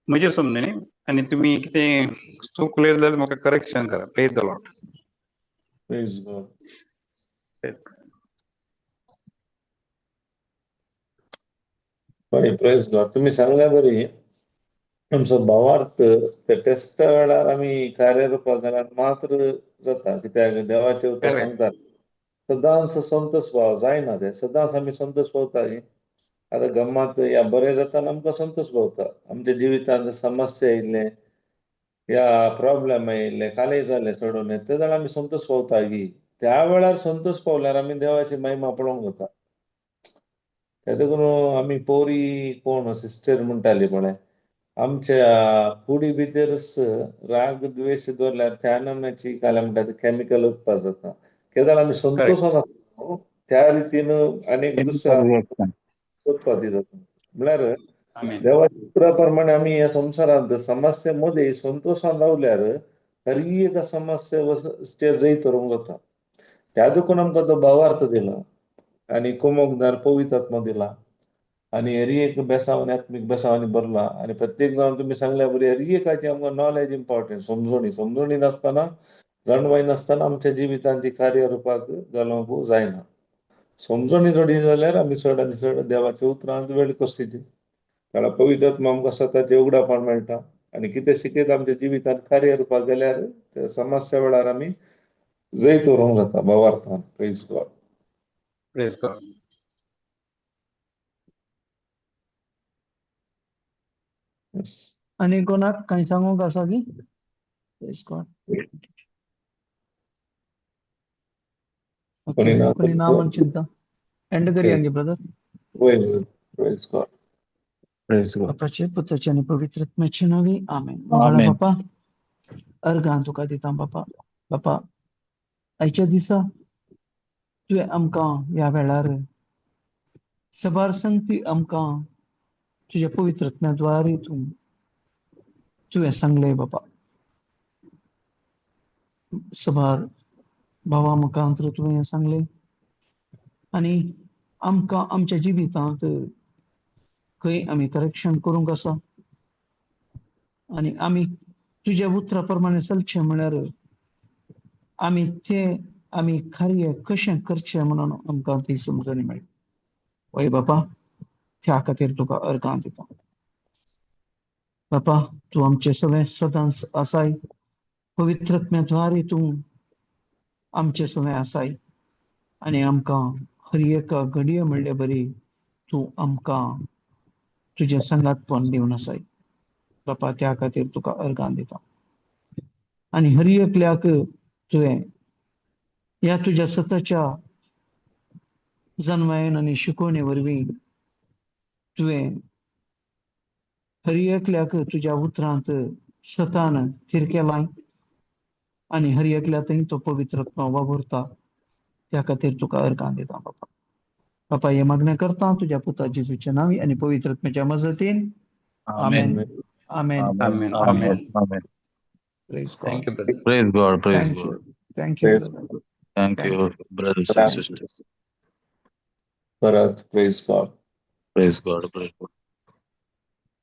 म्हजेर समजणी. आनी तुमी कितें चुकलें जाल्यार म्हाका करेक्शन करा. Praise the Lord. Praise God. हय, प्रेज गॉड. तुमी सांगल्या बरी आमचो भावार्थ त्या टेस्टा वेळार आमी कार्यरुपाक घाल्यार मात्र जाता, कित्याक देवाचें उतर सांगतात सदांच संतोष पाव जायना, ते सदांच आमी संतोष पावता. आतां गम्मात या बरें जाता आमकां संतोष पावता. आमच्या जिवितांत समस्या आयिल्ले या प्रॉब्लेम आयिल्ले कालेय जाले चडून ते जाल्यार आमी संतोष पावता की त्या वेळार संतोष पावल्यार आमी देवाची महिमा पळोवंक जाता. ते देखून आमी पोरी कोण सिस्टर म्हणटाली पळय, आमच्या कुडी भितरच राग द्वेश दवरल्यार त्या नामण्याची काल्या म्हणटा ते कॅमिकल उत्पाद जाता. केदाळ आमी संतोशान आसता त्या रितीन आनीक दुसऱ्या उत्पादी जाता. म्हळ्यार देवाच्या उतरा प्रमाणे आमी ह्या संवसारांत समस्या मदें संतोशान रावल्यार हर एका समस्या जैत व्हरूंक जाता. त्या देखून आमकां तो भावार्थ दिला आनी कुमोकदार पवित्र दिला आनी हरी एक बेसांवांनी आत्मीक बेसांवांनी भरला. आनी प्रत्येक जाण तुमी सांगल्या बरी हरी एकाची आमकां नॉलेज इम्पॉर्टंट, समजणी समजणी नासतना जाणवाय नासतना आमच्या जिवितांत ती कार्यरुपाक घालूंक जायना. समजणी जोडी जाल्यार आमी चड आनी चड देवाच्या उतरांत वेळ कसची कारण पवित्र आत्मा आमकां सताचें उगडापण मेळटा आनी कितें शिकयत आमच्या जिवितांत कार्यरुपाक गेल्यार त्या समस्या वेळार आमी जैत व्हरूंक जाता भावार्थान. Praise God. Praise God. आनी कोणाक कांय सांगूंक आसा की? Praise God. Okay, कोणी ना म्हण चिंता एंड करूया brother. Praise God. Praise God. बापाचे पुताचे आनी पवित्र आत्म्याचे नांवी आमेन. मोगाळ बापा, अर्गां तुका दिता बापा. बापा, आयच्या दिसा तुवें आमकां ह्या वेळार सबार संगती आमकां तुज्या पवित्र आत्म्या द्वारे तुवें सांगलें बापा. सबार भावा मुखांतर तुवें सांगलें आनी आमकां आमच्या जिवितांत खंय आमी करेक्शन करूंक आसा आनी आमी तुज्या उतरा प्रमाणे चलचें म्हळ्यार आमी ते आमी कार्य कशें करचें म्हणून आमकां ती समजणी मेळटा. वय बापा, त्या खातीर तुका अर्गां दिता. बापा, तूं आमचे सगळें सदांच आसाय, पवित्र आत्म्या द्वारे तूं आमचे सगळें आसाय आनी आमकां हर एका घडये म्हणले बरी तूं आमकां तुजें संगातपण दिवन आसाय. बापा, त्या खातीर तुका अर्गां दिता. आनी हर एकल्याक तुवें ह्या तुज्या सताच्या जनवायन आनी शिकवणे वरवीं तुवें हर एकल्याक तुज्या उतरांत सतान थीर केलाय आनी हर एकल्या थंय तो पवित्र आत्मा वावुरता. त्या खातीर तुका अर्गां दिता बापा. बापा, हे मागणें करता तुज्या पुता जेजूच्या नांवी आनी पवित्र आत्म्याच्या मजतीन. आमेन. आमेन. आमेन. आमेन. आमेन. Praise God. Thank you brother. Praise God. Praise Thank God. you. Thank you, brother. Thank Thank you, brothers and sisters. परत praise God. Praise God. Praise God.